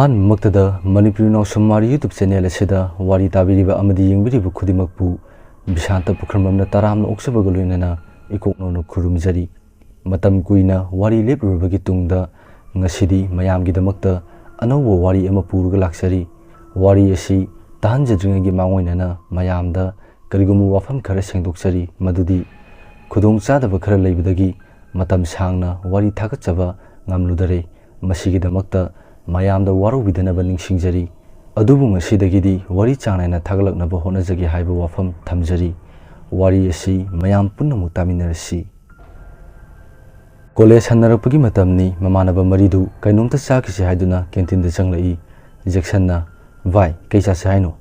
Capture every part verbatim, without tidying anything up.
ꯑꯍꯥꯟꯕꯃꯛꯇꯗ ꯃꯅꯤꯄꯨꯔꯤ ꯅꯥꯎꯁꯨꯝ ꯋꯥꯔꯤ YouTube channel ꯑꯁꯤꯗ ꯋꯥꯔꯤ ꯇꯥꯕꯤꯔꯤꯕ ꯑꯃꯗꯤ ꯌꯦꯡꯕꯤꯔꯤꯕ ꯈꯨꯗꯤꯡꯃꯛꯄꯨ ꯕꯤꯁꯥꯟꯇ ꯄꯨꯈ꯭ꯔꯝꯕꯝꯅ ꯇꯔꯥꯝꯅ ꯑꯣꯛꯆꯕꯒ ꯂꯣꯏꯅꯅ ꯏꯀꯣꯛꯅꯧꯅ ꯈꯨꯔꯨꯝꯖꯔꯤ꯫ ꯃꯇꯝ ꯀꯨꯏꯅ ꯋꯥꯔꯤ ꯂꯦꯞꯂꯨꯔꯕꯒꯤ ꯇꯨꯡꯗ ꯉꯁꯤꯗꯤ ꯃꯌꯥꯝꯒꯤꯗꯃꯛꯇ ꯑꯅꯧꯕ ꯋꯥꯔꯤ ꯑꯃ ꯄꯨꯔꯒ ꯂꯥꯛꯆꯔꯤ꯫ ꯋꯥꯔꯤ ꯑꯁꯤ ꯇꯥꯍꯟꯖꯗ꯭ꯔꯤꯉꯩꯒꯤ ꯃꯥꯡꯑꯣꯏꯅꯅ ꯃꯌꯥꯝꯗ ꯀꯔꯤꯒꯨꯝꯕ ꯋꯥꯐꯝ ꯈꯔ ꯁꯦꯡꯗꯣꯛꯆꯔꯤ, ꯃꯗꯨꯗꯤ ꯈꯨꯗꯣꯡꯆꯥꯗꯕ ꯈꯔ ꯂꯩꯕꯗꯒꯤ ꯃꯇꯝ ꯁꯥꯡꯅ ꯋꯥꯔꯤ ꯊꯥꯒꯠꯆꯕ ꯉꯝꯂꯨꯗꯔꯦ꯫ ꯃꯁꯤꯒꯤꯗꯃꯛꯇ ꯃꯌꯥꯝꯗ ꯋꯥꯔꯧꯕꯤꯗꯅꯕ ꯅꯤꯡꯁꯤꯡꯖꯔꯤ꯫ ꯑꯗꯨꯕꯨ ꯉꯁꯤꯗꯒꯤꯗꯤ ꯋꯥꯔꯤ ꯆꯥꯡ ꯅꯥꯏꯅ ꯊꯥꯒꯠꯂꯛꯅꯕ ꯍꯣꯠꯅꯖꯒꯦ ꯍꯥꯏꯕ ꯋꯥꯐꯝ ꯊꯝꯖꯔꯤ꯫ ꯋꯥꯔꯤ ꯑꯁꯤ ꯃꯌꯥꯝ ꯄꯨꯝꯅꯃꯛ ꯇꯥꯃꯤꯟꯅꯔꯁꯤ꯫ ꯀꯣꯂꯦꯖ ꯍꯟꯅꯔꯛꯄꯒꯤ ꯃꯇꯝꯅꯤ꯫ ꯃꯃꯥꯟꯅꯕ ꯃꯔꯤꯗꯨ ꯀꯩꯅꯣꯝꯇ ꯆꯥꯈꯤꯁꯤ ꯍꯥꯏꯗꯨꯅ ꯀꯦꯟꯇꯤꯟꯗ ꯆꯪꯂꯛꯏ꯫ ꯖꯦꯛꯁꯟꯅ, "ꯚꯥꯏ, ꯀꯩ ꯆꯥꯁꯤ ꯍꯥꯏꯅꯣ?"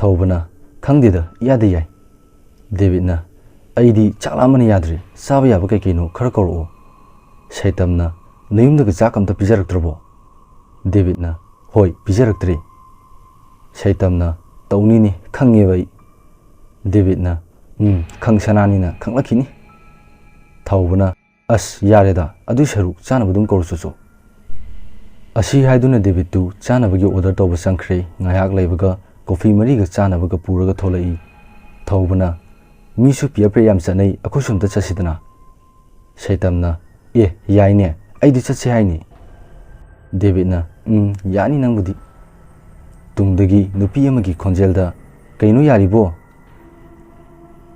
ꯊꯧꯕꯅ, "ꯈꯪꯗꯦꯗ, ꯏꯌꯥꯗ ꯌꯥꯏ꯫" ꯗꯦꯕꯤꯠꯅ, "ꯑꯩꯗꯤ ꯆꯥꯛ ꯂꯥꯝꯕꯅ ꯌꯥꯗ꯭ꯔꯦ, ꯆꯥꯕ ꯌꯥꯕ ꯀꯩ ꯀꯩꯅꯣ ꯈꯔ ꯀꯧꯔꯛꯑꯣ꯫" ꯁꯩꯇꯝꯅ, "ꯅꯌꯨꯝꯗꯒ ꯆꯥꯛ ꯑꯝꯇ ꯄꯤꯖꯔꯛꯇ꯭ꯔꯕꯣ?" ꯗꯦꯕꯤꯠꯅ, "ꯍꯣꯏ, ꯄꯤꯖꯔꯛꯇ꯭ꯔꯦ꯫" ꯁꯩꯇꯝꯅ, "ꯇꯧꯅꯤꯅꯦ, ꯈꯪꯉꯦꯕ ꯑꯩ꯫" ꯗꯦꯕꯤꯠꯅ, "ꯎꯝ, ꯈꯪ ꯁꯅꯥꯅꯤꯅ ꯈꯪꯂꯛꯈꯤꯅꯤ꯫" ꯊꯧꯕꯅ, "ꯑꯁ, ꯌꯥꯔꯦꯗ, ꯑꯗꯨꯏ ꯁꯔꯨꯛ ꯆꯥꯅꯕ ꯑꯗꯨꯝ ꯀꯧꯔꯨꯆꯣꯆꯣ꯫" ꯑꯁꯤ ꯍꯥꯏꯗꯨꯅ ꯗꯦꯕꯤꯠꯇꯨ ꯆꯥꯅꯕꯒꯤ order ꯇꯧꯕ ꯆꯪꯈ꯭ꯔꯦ꯫ ꯉꯥꯏꯍꯥꯛ ꯂꯩꯕꯒ coffee ꯃꯔꯤꯒ ꯆꯥꯅꯕꯒ ꯄꯨꯔꯒ ꯊꯣꯛꯂꯛꯏ꯫ ꯊꯧꯕꯅ, "ꯃꯤꯁꯨ peer peer ꯌꯥꯝ ꯆꯠꯅꯩ, ꯑꯩꯈꯣꯏꯁꯨ ꯑꯝꯇ ꯆꯠꯁꯤꯗꯅ꯫" ꯁꯩꯇꯝꯅ, "ꯑꯦ, ꯌꯥꯏꯅꯦ, ꯑꯩꯗꯤ ꯆꯠꯁꯦ ꯍꯥꯏꯅꯤ꯫" ꯗꯦꯕꯤꯠꯅ, "ꯎꯝ, ꯌꯥꯅꯤ ꯅꯪꯕꯨꯗꯤ꯫" ꯇꯨꯡꯗꯒꯤ ꯅꯨꯄꯤ ꯑꯃꯒꯤ ꯈꯣꯟꯖꯦꯜꯗ, "ꯀꯩꯅꯣ ꯌꯥꯔꯤꯕꯣ?"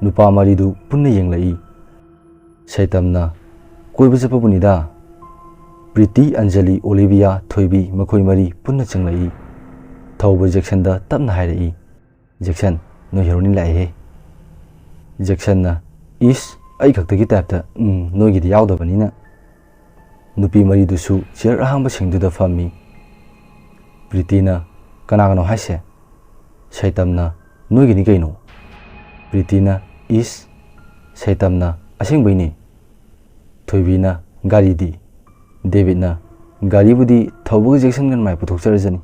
ꯅꯨꯄꯥ ꯃꯔꯤꯗꯨ ꯄꯨꯟꯅ ꯌꯦꯡꯂꯛꯏ꯫ ꯁꯩꯇꯝꯅ, "ꯀꯣꯏꯕ ꯆꯠꯄꯕꯨꯅꯤꯗ꯫" ꯄ꯭ꯔꯤꯇꯤ, ꯑꯟꯖꯂꯤ, ꯑꯣꯂꯤꯚꯤꯌꯥ, ꯊꯣꯏꯕꯤ ꯃꯈꯣꯏ ꯃꯔꯤ ꯄꯨꯟꯅ ꯆꯪꯂꯛꯏ꯫ ꯊꯧꯕ ꯖꯦꯛꯁꯟꯗ ꯇꯞꯅ ꯍꯥꯏꯔꯛꯏ, "ꯖꯦꯛꯁꯟ, ꯅꯣꯏ ꯍꯦꯔꯣꯅꯤ ꯂꯥꯛꯑꯦꯍꯦ꯫" ꯖꯦꯛꯁꯟꯅ, "ꯏꯁ, ꯑꯩ ꯈꯛꯇꯒꯤ type ꯇ, ꯎꯝ, ꯅꯣꯏꯒꯤꯗꯤ ꯌꯥꯎꯗꯕꯅꯤꯅ꯫" ꯅꯨꯄꯤ ꯃꯔꯤꯗꯨꯁꯨ chair ꯑꯍꯥꯡꯕꯁꯤꯡꯗꯨꯗ ꯐꯝꯃꯤ꯫ ꯄ꯭ꯔꯤꯇꯤꯅ, "ꯀꯅꯥꯒꯅꯣ ꯍꯥꯏꯁꯦ?" ꯁꯩꯇꯝꯅ, "ꯅꯣꯏꯒꯤꯅꯤ ꯀꯩꯅꯣ꯫" ꯄ꯭ꯔꯤꯇꯤꯅ, "ꯏꯁ꯫" ꯁꯩꯇꯝꯅ, "ꯑꯁꯦꯡꯕꯩꯅꯦ꯫" ꯊꯣꯏꯕꯤꯅ, "ꯒꯥꯔꯤꯗꯤ?" ꯗꯦꯕꯤꯠꯅ, "ꯒꯥꯔꯤꯕꯨꯗꯤ ꯊꯧꯕꯒ ꯖꯦꯛꯁꯟꯒ ꯃꯥꯏ ꯄꯨꯊꯣꯛꯆꯔꯖꯅꯤ꯫"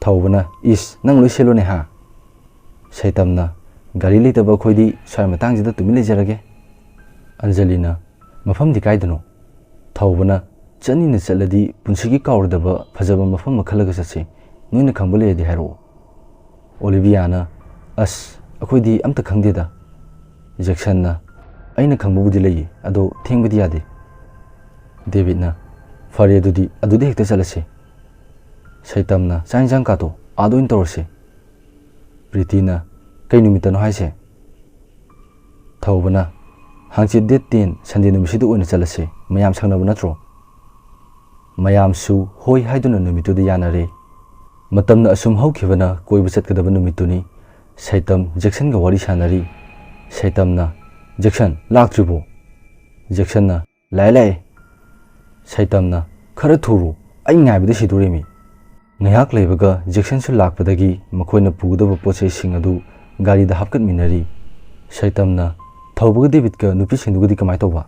ꯊꯧꯕꯅ, "ꯏꯁ, ꯅꯪ ꯂꯣꯏ ꯁꯤꯜꯂꯣꯅꯦ ꯍꯥ?" ꯁꯩꯇꯝꯅ, "ꯒꯥꯔꯤ ꯂꯩꯇꯕ ꯑꯩꯈꯣꯏꯗꯤ ꯁ꯭ꯋꯥꯏ ꯃꯇꯥꯡꯁꯤꯗ ꯇꯨꯃꯤꯟ ꯂꯩꯖꯔꯒꯦ꯫" ꯑꯟꯖꯂꯤꯅ, "ꯃꯐꯝꯗꯤ ꯀꯥꯏꯗꯅꯣ?" ꯊꯧꯕꯅ, "ꯆꯠꯅꯤꯅ ꯆꯠꯂꯗꯤ ꯄꯨꯟꯁꯤꯒꯤ ꯀꯥꯎꯔꯣꯏꯗꯕ ꯐꯖꯕ ꯃꯐꯝ ꯑꯃ ꯈꯜꯂꯒ ꯆꯠꯁꯤ꯫ ꯅꯣꯏꯅ ꯈꯪꯕ ꯂꯩꯔꯗꯤ ꯍꯥꯏꯔꯛꯑꯣ꯫" ꯑꯣꯂꯤꯚꯤꯌꯥꯅ, "ꯑꯁ, ꯑꯩꯈꯣꯏꯗꯤ ꯑꯝꯇ ꯈꯪꯗꯦꯗ꯫" ꯖꯦꯛꯁꯟꯅ, "ꯑꯩꯅ ꯈꯪꯕꯕꯨꯗꯤ ꯂꯩꯌꯦ, ꯑꯗꯣ ꯊꯦꯡꯕꯗꯤ ꯌꯥꯗꯦ꯫" ꯗꯦꯕꯤꯠꯅ, "ꯐꯔꯦ, ꯑꯗꯨꯗꯤ ꯑꯗꯨꯗ ꯍꯦꯛꯇ ꯆꯠꯂꯁꯤ꯫" ꯁꯩꯇꯝꯅ, "ꯆꯥꯛ ꯏꯟꯁꯥꯡ ꯀꯥꯇꯣ ꯑꯥꯗ ꯑꯣꯏꯅ ꯇꯧꯔꯁꯤ꯫" ꯄ꯭ꯔꯤꯇꯤꯅ, "ꯀꯩ ꯅꯨꯃꯤꯠꯇꯅꯣ ꯍꯥꯏꯁꯦ?" ꯊꯧꯕꯅ, "ꯍꯥꯡꯆꯤꯠ date ten, Sunday ꯅꯨꯃꯤꯠꯁꯤꯗ ꯑꯣꯏꯅ ꯆꯠꯂꯁꯦ꯫ ꯃꯌꯥꯝ ꯁꯪꯅꯕ ꯅꯠꯇ꯭ꯔꯣ?" ꯃꯌꯥꯝꯁꯨ ꯍꯣꯏ ꯍꯥꯏꯗꯨꯅ ꯅꯨꯃꯤꯠꯇꯨꯗ ꯌꯥꯅꯔꯦ꯫ ꯃꯇꯝꯅ ꯑꯁꯨꯝ ꯍꯧꯈꯤꯕꯅ ꯀꯣꯏꯕ ꯆꯠꯀꯗꯕ ꯅꯨꯃꯤꯠꯇꯨꯅꯤ꯫ ꯁꯩꯇꯝ ꯖꯦꯛꯁꯟꯒ ꯋꯥꯔꯤ ꯁꯥꯟꯅꯔꯤ꯫ ꯁꯩꯇꯝꯅ, "ꯖꯦꯛꯁꯟ, ꯂꯥꯛꯇ꯭ꯔꯤꯕꯣ?" ꯖꯦꯛꯁꯟꯅ, "ꯂꯥꯛꯑꯦ, ꯂꯥꯛꯑꯦ꯫" ꯁꯩꯇꯝꯅ, "ꯈꯔ ꯊꯨꯔꯣ, ꯑꯩ ꯉꯥꯏꯕꯗ ꯁꯤꯗꯣꯔꯦꯃꯤ꯫" ꯉꯥꯏꯍꯥꯛ ꯂꯩꯕꯒ ꯖꯦꯛꯁꯟꯁꯨ ꯂꯥꯛꯄꯗꯒꯤ ꯃꯈꯣꯏꯅ ꯄꯨꯒꯗꯕ ꯄꯣꯠ ꯆꯩꯁꯤꯡ ꯑꯗꯨ ꯒꯥꯔꯤꯗ ꯍꯥꯞꯀꯠꯃꯤꯟꯅꯔꯤ꯫ ꯁꯩꯇꯝꯅ, "ꯊꯧꯕꯒ ꯗꯦꯕꯤꯠꯀ ꯅꯨꯄꯤꯁꯤꯡꯗꯨꯒꯗꯤ ꯀꯃꯥꯏ ꯇꯧꯕ?"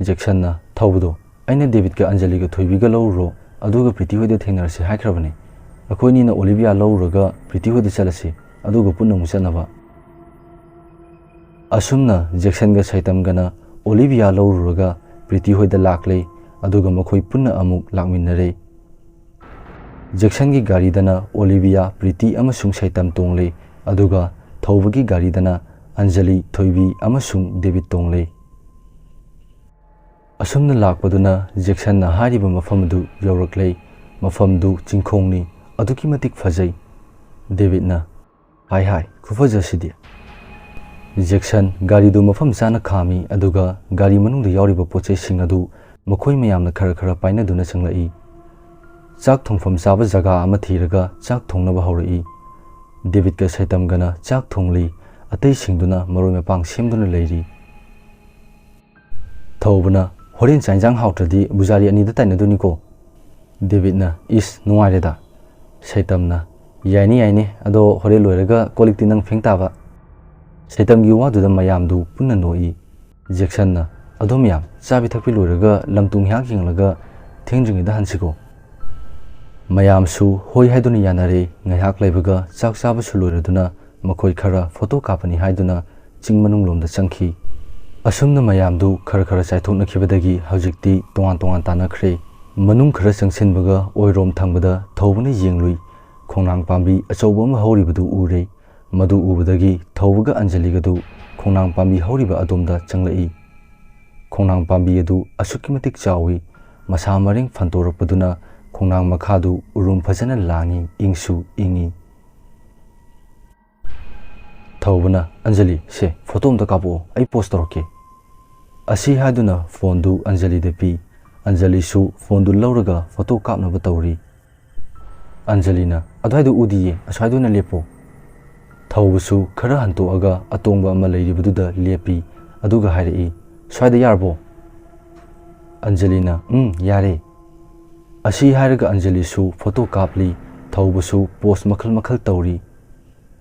ꯖꯦꯛꯁꯟꯅ, "ꯊꯧꯕꯗꯣ ꯑꯩꯅ ꯗꯦꯕꯤꯠꯀ ꯑꯟꯖꯂꯤꯒ ꯊꯣꯏꯕꯤꯒ ꯂꯧꯔꯨꯔꯣ, ꯑꯗꯨꯒ ꯄ꯭ꯔꯤꯇꯤ ꯍꯣꯏꯗ ꯊꯦꯡꯅꯔꯁꯤ ꯍꯥꯏꯈ꯭ꯔꯕꯅꯤ꯫ ꯑꯩꯈꯣꯏ ꯑꯅꯤꯅ ꯑꯣꯂꯤꯚꯤꯌꯥ ꯂꯧꯔꯨꯔꯒ ꯄ꯭ꯔꯤꯇꯤ ꯍꯣꯏꯗ ꯆꯠꯂꯁꯤ, ꯑꯗꯨꯒ ꯄꯨꯟꯅ ꯑꯃꯨꯛ ꯆꯠꯅꯕ꯫" ꯑꯁꯨꯝꯅ ꯖꯦꯛꯁꯟꯒ ꯁꯩꯇꯝꯒꯅ ꯑꯣꯂꯤꯚꯤꯌꯥ ꯂꯧꯔꯨꯔꯒ ꯄ꯭ꯔꯤꯇꯤ ꯍꯣꯏꯗ ꯂꯥꯛꯂꯦ, ꯑꯗꯨꯒ ꯃꯈꯣꯏ ꯄꯨꯟꯅ ꯑꯃꯨꯛ ꯂꯥꯛꯃꯤꯟꯅꯔꯦ꯫ ꯖꯦꯛꯁꯟꯒꯤ ꯒꯥꯔꯤꯗꯅ ꯑꯣꯂꯤꯚꯤꯌꯥ, ꯄ꯭ꯔꯤꯇꯤ ꯑꯃꯁꯨꯡ ꯁꯩꯇꯝ ꯇꯣꯡꯂꯦ, ꯑꯗꯨꯒ ꯊꯧꯕꯒꯤ ꯒꯥꯔꯤꯗꯅ ꯑꯟꯖꯂꯤ, ꯊꯣꯏꯕꯤ ꯑꯃꯁꯨꯡ ꯗꯦꯕꯤꯠ ꯇꯣꯡꯂꯦ꯫ ꯑꯁꯨꯝꯅ ꯂꯥꯛꯄꯗꯨꯅ ꯖꯦꯛꯁꯟꯅ ꯍꯥꯏꯔꯤꯕ ꯃꯐꯝ ꯑꯗꯨ ꯌꯧꯔꯛꯂꯦ꯫ ꯃꯐꯝꯗꯨ ꯆꯤꯡꯈꯣꯡꯅꯤ, ꯑꯗꯨꯛꯀꯤ ꯃꯇꯤꯛ ꯐꯖꯩ꯫ ꯗꯦꯕꯤꯠꯅ, "ꯍꯥꯏ ꯍꯥꯏ, ꯈꯨꯐꯖꯁꯤꯗꯤ!" ꯖꯦꯛꯁꯟ ꯒꯥꯔꯤꯗꯨ ꯃꯐꯝ ꯆꯥꯅ ꯈꯥꯝꯃꯤ, ꯑꯗꯨꯒ ꯒꯥꯔꯤ ꯃꯅꯨꯡꯗ ꯌꯥꯎꯔꯤꯕ ꯄꯣꯠ ꯆꯩꯁꯤꯡ ꯑꯗꯨ ꯃꯈꯣꯏ ꯃꯌꯥꯝꯅ ꯈꯔ ꯈꯔ ꯄꯥꯏꯅꯗꯨꯅ ꯆꯪꯂꯛꯏ꯫ ꯆꯥꯛ ꯊꯣꯡꯐꯝ ꯆꯥꯕ ꯖꯒꯥ ꯑꯃ ꯊꯤꯔꯒ ꯆꯥꯛ ꯊꯣꯡꯅꯕ ꯍꯧꯔꯛꯏ꯫ ꯗꯦꯕꯤꯠꯀ ꯁꯩꯇꯝꯒꯅ ꯆꯥꯛ ꯊꯣꯡꯂꯤ, ꯑꯇꯩꯁꯤꯡꯗꯨꯅ ꯃꯔꯣꯏ ꯃꯄꯥꯡ ꯁꯦꯝꯗꯨꯅ ꯂꯩꯔꯤ꯫ ꯊꯧꯕꯅ, "ꯍꯣꯔꯦꯟ ꯆꯥꯛ ꯏꯟꯖꯥꯡ ꯍꯥꯎꯇ꯭ꯔꯗꯤ ꯕꯨꯖꯥꯔꯤ ꯑꯅꯤꯗ ꯇꯥꯏꯅꯗꯣꯏꯅꯤꯀꯣ꯫" ꯗꯦꯕꯤꯠꯅ, "ꯏꯁ, ꯅꯨꯡꯉꯥꯏꯔꯦꯗ꯫" ꯁꯩꯇꯝꯅ, "ꯌꯥꯏꯅꯦ, ꯌꯥꯏꯅꯦ, ꯑꯗꯣ ꯍꯣꯔꯦꯟ ꯂꯣꯏꯔꯒ ꯀꯣꯜ ꯂꯤꯛꯇꯤ ꯅꯪ ꯐꯦꯡ ꯇꯥꯕ꯫" ꯁꯩꯇꯝꯒꯤ ꯋꯥꯗꯨꯗ ꯃꯌꯥꯝꯗꯨ ꯄꯨꯟꯅ ꯅꯣꯛꯏ꯫ ꯖꯦꯛꯁꯟꯅ, "ꯑꯗꯣ ꯃꯌꯥꯝ, ꯆꯥꯕꯤ ꯊꯛꯄꯤ ꯂꯣꯏꯔꯒ ꯂꯝ ꯇꯨ ꯉꯥꯏꯍꯥꯛ ꯌꯦꯡꯂꯒ ꯊꯦꯡꯗ꯭ꯔꯤꯉꯩꯗ ꯍꯟꯁꯤꯀꯣ꯫" ꯃꯌꯥꯝꯁꯨ ꯍꯣꯏ ꯍꯥꯏꯗꯨꯅ ꯌꯥꯅꯔꯦ꯫ ꯉꯥꯏꯍꯥꯛ ꯂꯩꯕꯒ ꯆꯥꯛ ꯆꯥꯕꯁꯨ ꯂꯣꯏꯔꯗꯨꯅ ꯃꯈꯣꯏ ꯈꯔ ꯐꯣꯇꯣ ꯀꯥꯞꯄꯅꯤ ꯍꯥꯏꯗꯨꯅ ꯆꯤꯡ ꯃꯅꯨꯡꯂꯣꯝꯗ ꯆꯪꯈꯤ꯫ ꯑꯁꯨꯝꯅ ꯃꯌꯥꯝꯗꯨ ꯈꯔ ꯈꯔ ꯆꯥꯏꯊꯣꯛꯅꯈꯤꯕꯗꯒꯤ ꯍꯧꯖꯤꯛꯇꯤ ꯇꯣꯉꯥꯟ ꯇꯣꯉꯥꯟ ꯇꯥꯅꯈ꯭ꯔꯦ꯫ ꯃꯅꯨꯡ ꯈꯔ ꯆꯪꯁꯤꯟꯕꯒ ꯑꯣꯏꯔꯣꯝ ꯊꯪꯕꯗ ꯊꯧꯕꯅ ꯌꯦꯡꯂꯨꯏ꯫ ꯈꯣꯡꯅꯥꯡ ꯄꯥꯝꯕꯤ ꯑꯆꯧꯕ ꯑꯃ ꯍꯧꯔꯤꯕꯗꯨ ꯎꯔꯦ꯫ ꯃꯗꯨ ꯎꯕꯗꯒꯤ ꯊꯧꯕꯒ ꯑꯟꯖꯂꯤꯒꯗꯨ ꯈꯣꯡꯅꯥꯡ ꯄꯥꯝꯕꯤ ꯍꯧꯔꯤꯕ ꯑꯗꯣꯝꯗ ꯆꯪꯂꯛꯏ꯫ ꯈꯣꯡꯅꯥꯡ ꯄꯥꯝꯕꯤ ꯑꯗꯨ ꯑꯁꯨꯛꯀꯤ ꯃꯇꯤꯛ ꯆꯥꯎꯏ, ꯃꯁꯥ ꯃꯔꯦꯡ ꯐꯟꯇꯣꯔꯛꯄꯗꯨꯅ ꯈꯣꯡꯅꯥꯡ ꯃꯈꯥꯗꯨ ꯎꯔꯨꯝ ꯐꯖꯅ ꯂꯥꯡꯏ, ꯏꯪꯁꯨ ꯏꯪꯏ꯫ ꯊꯧꯕꯅ, "ꯑꯟꯖꯂꯤ, ꯁꯦ, ꯐꯣꯇꯣ ꯑꯝꯇ ꯀꯥꯞꯄꯛꯑꯣ, ꯑꯩ ꯄꯣꯁ ꯇꯧꯔꯛꯀꯦ꯫" ꯑꯁꯤ ꯍꯥꯏꯗꯨꯅ ꯐꯣꯟꯗꯨ ꯑꯟꯖꯂꯤꯗ ꯄꯤ꯫ ꯑꯟꯖꯂꯤꯁꯨ ꯐꯣꯟꯗꯨ ꯂꯧꯔꯒ ꯐꯣꯇꯣ ꯀꯥꯞꯅꯕ ꯇꯧꯔꯤ꯫ ꯑꯟꯖꯂꯤꯅ, "ꯑꯗ꯭ꯋꯥꯏꯗ ꯎꯗꯤꯌꯦ, ꯑꯁ꯭ꯋꯥꯏꯗ ꯑꯣꯏꯅ ꯂꯦꯞꯄꯣ꯫" ꯊꯧꯕꯁꯨ ꯈꯔ ꯍꯟꯇꯣꯛꯑꯒ ꯑꯇꯣꯡꯕ ꯑꯃ ꯂꯩꯔꯤꯕꯗꯨꯗ ꯂꯦꯞꯄꯤ, ꯑꯗꯨꯒ ꯍꯥꯏꯔꯛꯏ, "ꯁ꯭ꯋꯥꯏꯗ ꯌꯥꯔꯕꯣ?" ꯑꯟꯖꯂꯤꯅ, "ꯎꯝ, ꯌꯥꯔꯦ꯫" ꯑꯁꯤ ꯍꯥꯏꯔꯒ ꯑꯟꯖꯂꯤꯁꯨ ꯐꯣꯇꯣ ꯀꯥꯞꯂꯤ, ꯊꯧꯕꯁꯨ ꯄꯣꯁ ꯃꯈꯜ ꯃꯈꯜ ꯇꯧꯔꯤ꯫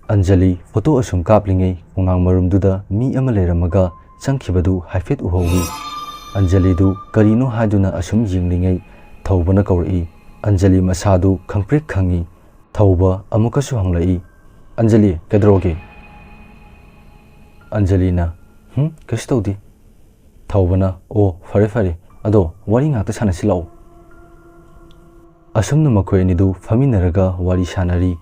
ꯑꯟꯖꯂꯤ ꯐꯣꯇꯣ ꯑꯁꯨꯝ ꯀꯥꯞꯂꯤꯉꯩ ꯈꯣꯡꯅꯥꯡ ꯃꯔꯨꯝꯗꯨꯗ ꯃꯤ ꯑꯃ ꯂꯩꯔꯝꯃꯒ ꯆꯪꯈꯤꯕꯗꯨ ꯍꯥꯏꯐꯦꯠ ꯎꯍꯧꯏ꯫ ꯑꯟꯖꯂꯤꯗꯨ ꯀꯔꯤꯅꯣ ꯍꯥꯏꯗꯨꯅ ꯑꯁꯨꯝ ꯌꯦꯡꯂꯤꯉꯩ ꯊꯧꯕꯅ ꯀꯧꯔꯛꯏ꯫ ꯑꯟꯖꯂꯤ ꯃꯁꯥꯗꯨ ꯈꯪꯄ꯭ꯔꯦꯛ ꯈꯪꯉꯤ꯫ ꯊꯧꯕ ꯑꯃꯨꯛꯀꯁꯨ ꯍꯪꯂꯛꯏ, "ꯑꯟꯖꯂꯤ, ꯀꯩꯗꯧꯔꯒꯦ?" ꯑꯟꯖꯂꯤꯅ, "ꯍꯨꯝ, ꯀꯩꯁꯨ ꯇꯧꯗꯦ꯫" ꯊꯧꯕꯅ, "ꯑꯣ, ꯐꯔꯦ ꯐꯔꯦ, ꯑꯗꯣ ꯋꯥꯔꯤ ꯉꯥꯛꯇ ꯁꯥꯟꯅꯁꯤ ꯂꯥꯛꯑꯣ꯫" ꯑꯁꯨꯝꯅ ꯃꯈꯣꯏ ꯑꯅꯤꯗꯨ ꯐꯝꯃꯤꯟꯅꯔꯒ ꯋꯥꯔꯤ ꯁꯥꯟꯅꯔꯤ꯫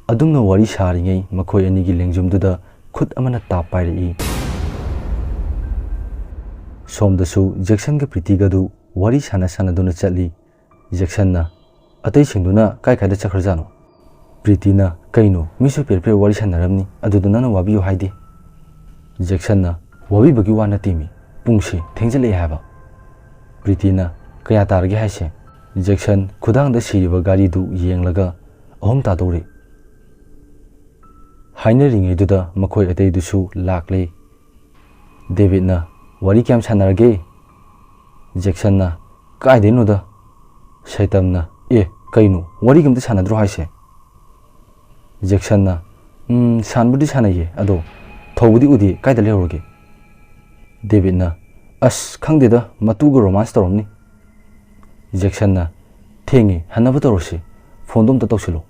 ꯑꯗꯨꯝꯅ ꯋꯥꯔꯤ ꯁꯥꯔꯤꯉꯩ ꯃꯈꯣꯏ ꯑꯅꯤꯒꯤ ꯂꯦꯡꯖꯨꯝꯗꯨꯗ ꯈꯨꯠ ꯑꯃꯅ ꯇꯥꯞ ꯄꯥꯏꯔꯛꯏ꯫ ꯁꯣꯝꯗꯁꯨ ꯖꯦꯛꯁꯟꯒ ꯄ꯭ꯔꯤꯇꯤꯒꯗꯨ ꯋꯥꯔꯤ ꯁꯥꯟꯅ ꯁꯥꯟꯅꯗꯨꯅ ꯆꯠꯂꯤ꯫ ꯖꯦꯛꯁꯟꯅ, "ꯑꯇꯩꯁꯤꯡꯗꯨꯅ ꯀꯥꯏ ꯀꯥꯏꯗ ꯆꯠꯈ꯭ꯔꯖꯥꯠꯅꯣ?" ꯄ꯭ꯔꯤꯇꯤꯅ, "ꯀꯩꯅꯣ, ꯃꯤꯁꯨ ꯄꯦꯔ ꯄꯦꯔ ꯋꯥꯔꯤ ꯁꯥꯟꯅꯔꯝꯅꯤ, ꯑꯗꯨꯗ ꯅꯪꯅ ꯋꯥꯕꯤꯌꯨ ꯍꯥꯏꯗꯦ?" ꯖꯦꯛꯁꯟꯅ, "ꯋꯥꯕꯤꯕꯒꯤ ꯋꯥ ꯅꯠꯇꯦꯃꯤ, ꯄꯨꯡꯁꯤ ꯊꯦꯡꯖꯤꯜꯂꯛꯑꯦ ꯍꯥꯏꯕ꯫" ꯄ꯭ꯔꯤꯇꯤꯅ, "ꯀꯌꯥ ꯇꯥꯔꯒꯦ ꯍꯥꯏꯁꯦ?" ꯖꯦꯛꯁꯟ ꯈꯨꯗꯥꯡꯗ ꯁꯤꯔꯤꯕ ꯒꯥꯔꯤꯗꯨ ꯌꯦꯡꯂꯒ, "ꯑꯍꯨꯝ ꯇꯥꯗꯧꯔꯦ꯫" ꯍꯥꯏꯅꯔꯤꯉꯩꯗꯨꯗ ꯃꯈꯣꯏ ꯑꯇꯩꯗꯨꯁꯨ ꯂꯥꯛꯂꯦ꯫ ꯗꯦꯕꯤꯠꯅ, "ꯋꯥꯔꯤ ꯀꯌꯥꯝ ꯁꯥꯟꯅꯔꯒꯦ?" ꯖꯦꯛꯁꯟꯅ, "ꯀꯥꯏꯗꯩꯅꯣꯗ?" ꯁꯩꯇꯝꯅ, "ꯑꯦ, ꯀꯩꯅꯣ, ꯋꯥꯔꯤꯒ ꯑꯝꯇ ꯁꯥꯟꯅꯗ꯭ꯔꯣ ꯍꯥꯏꯁꯦ?" ꯖꯦꯛꯁꯟꯅ, "ꯎꯝ, ꯁꯥꯟꯕꯨꯗꯤ ꯁꯥꯟꯅꯩꯌꯦ, ꯑꯗꯣ ꯊꯧꯕꯗꯤ ꯎꯗꯦ, ꯀꯥꯏꯗ ꯂꯩꯍꯧꯔꯒꯦ?" ꯗꯦꯕꯤꯠꯅ, "ꯑꯁ, ꯈꯪꯗꯦꯗ, ꯃꯇꯨꯒ ꯔꯣꯃꯥꯟꯁ ꯇꯧꯔꯝꯅꯤ꯫" ꯖꯦꯛꯁꯟꯅ, "ꯊꯦꯡꯉꯦ, ꯍꯟꯅꯕ ꯇꯧꯔꯁꯤ, ꯐꯣꯟꯗꯣ ꯑꯝꯇ ꯇꯧꯁꯤꯜꯂꯣ꯫"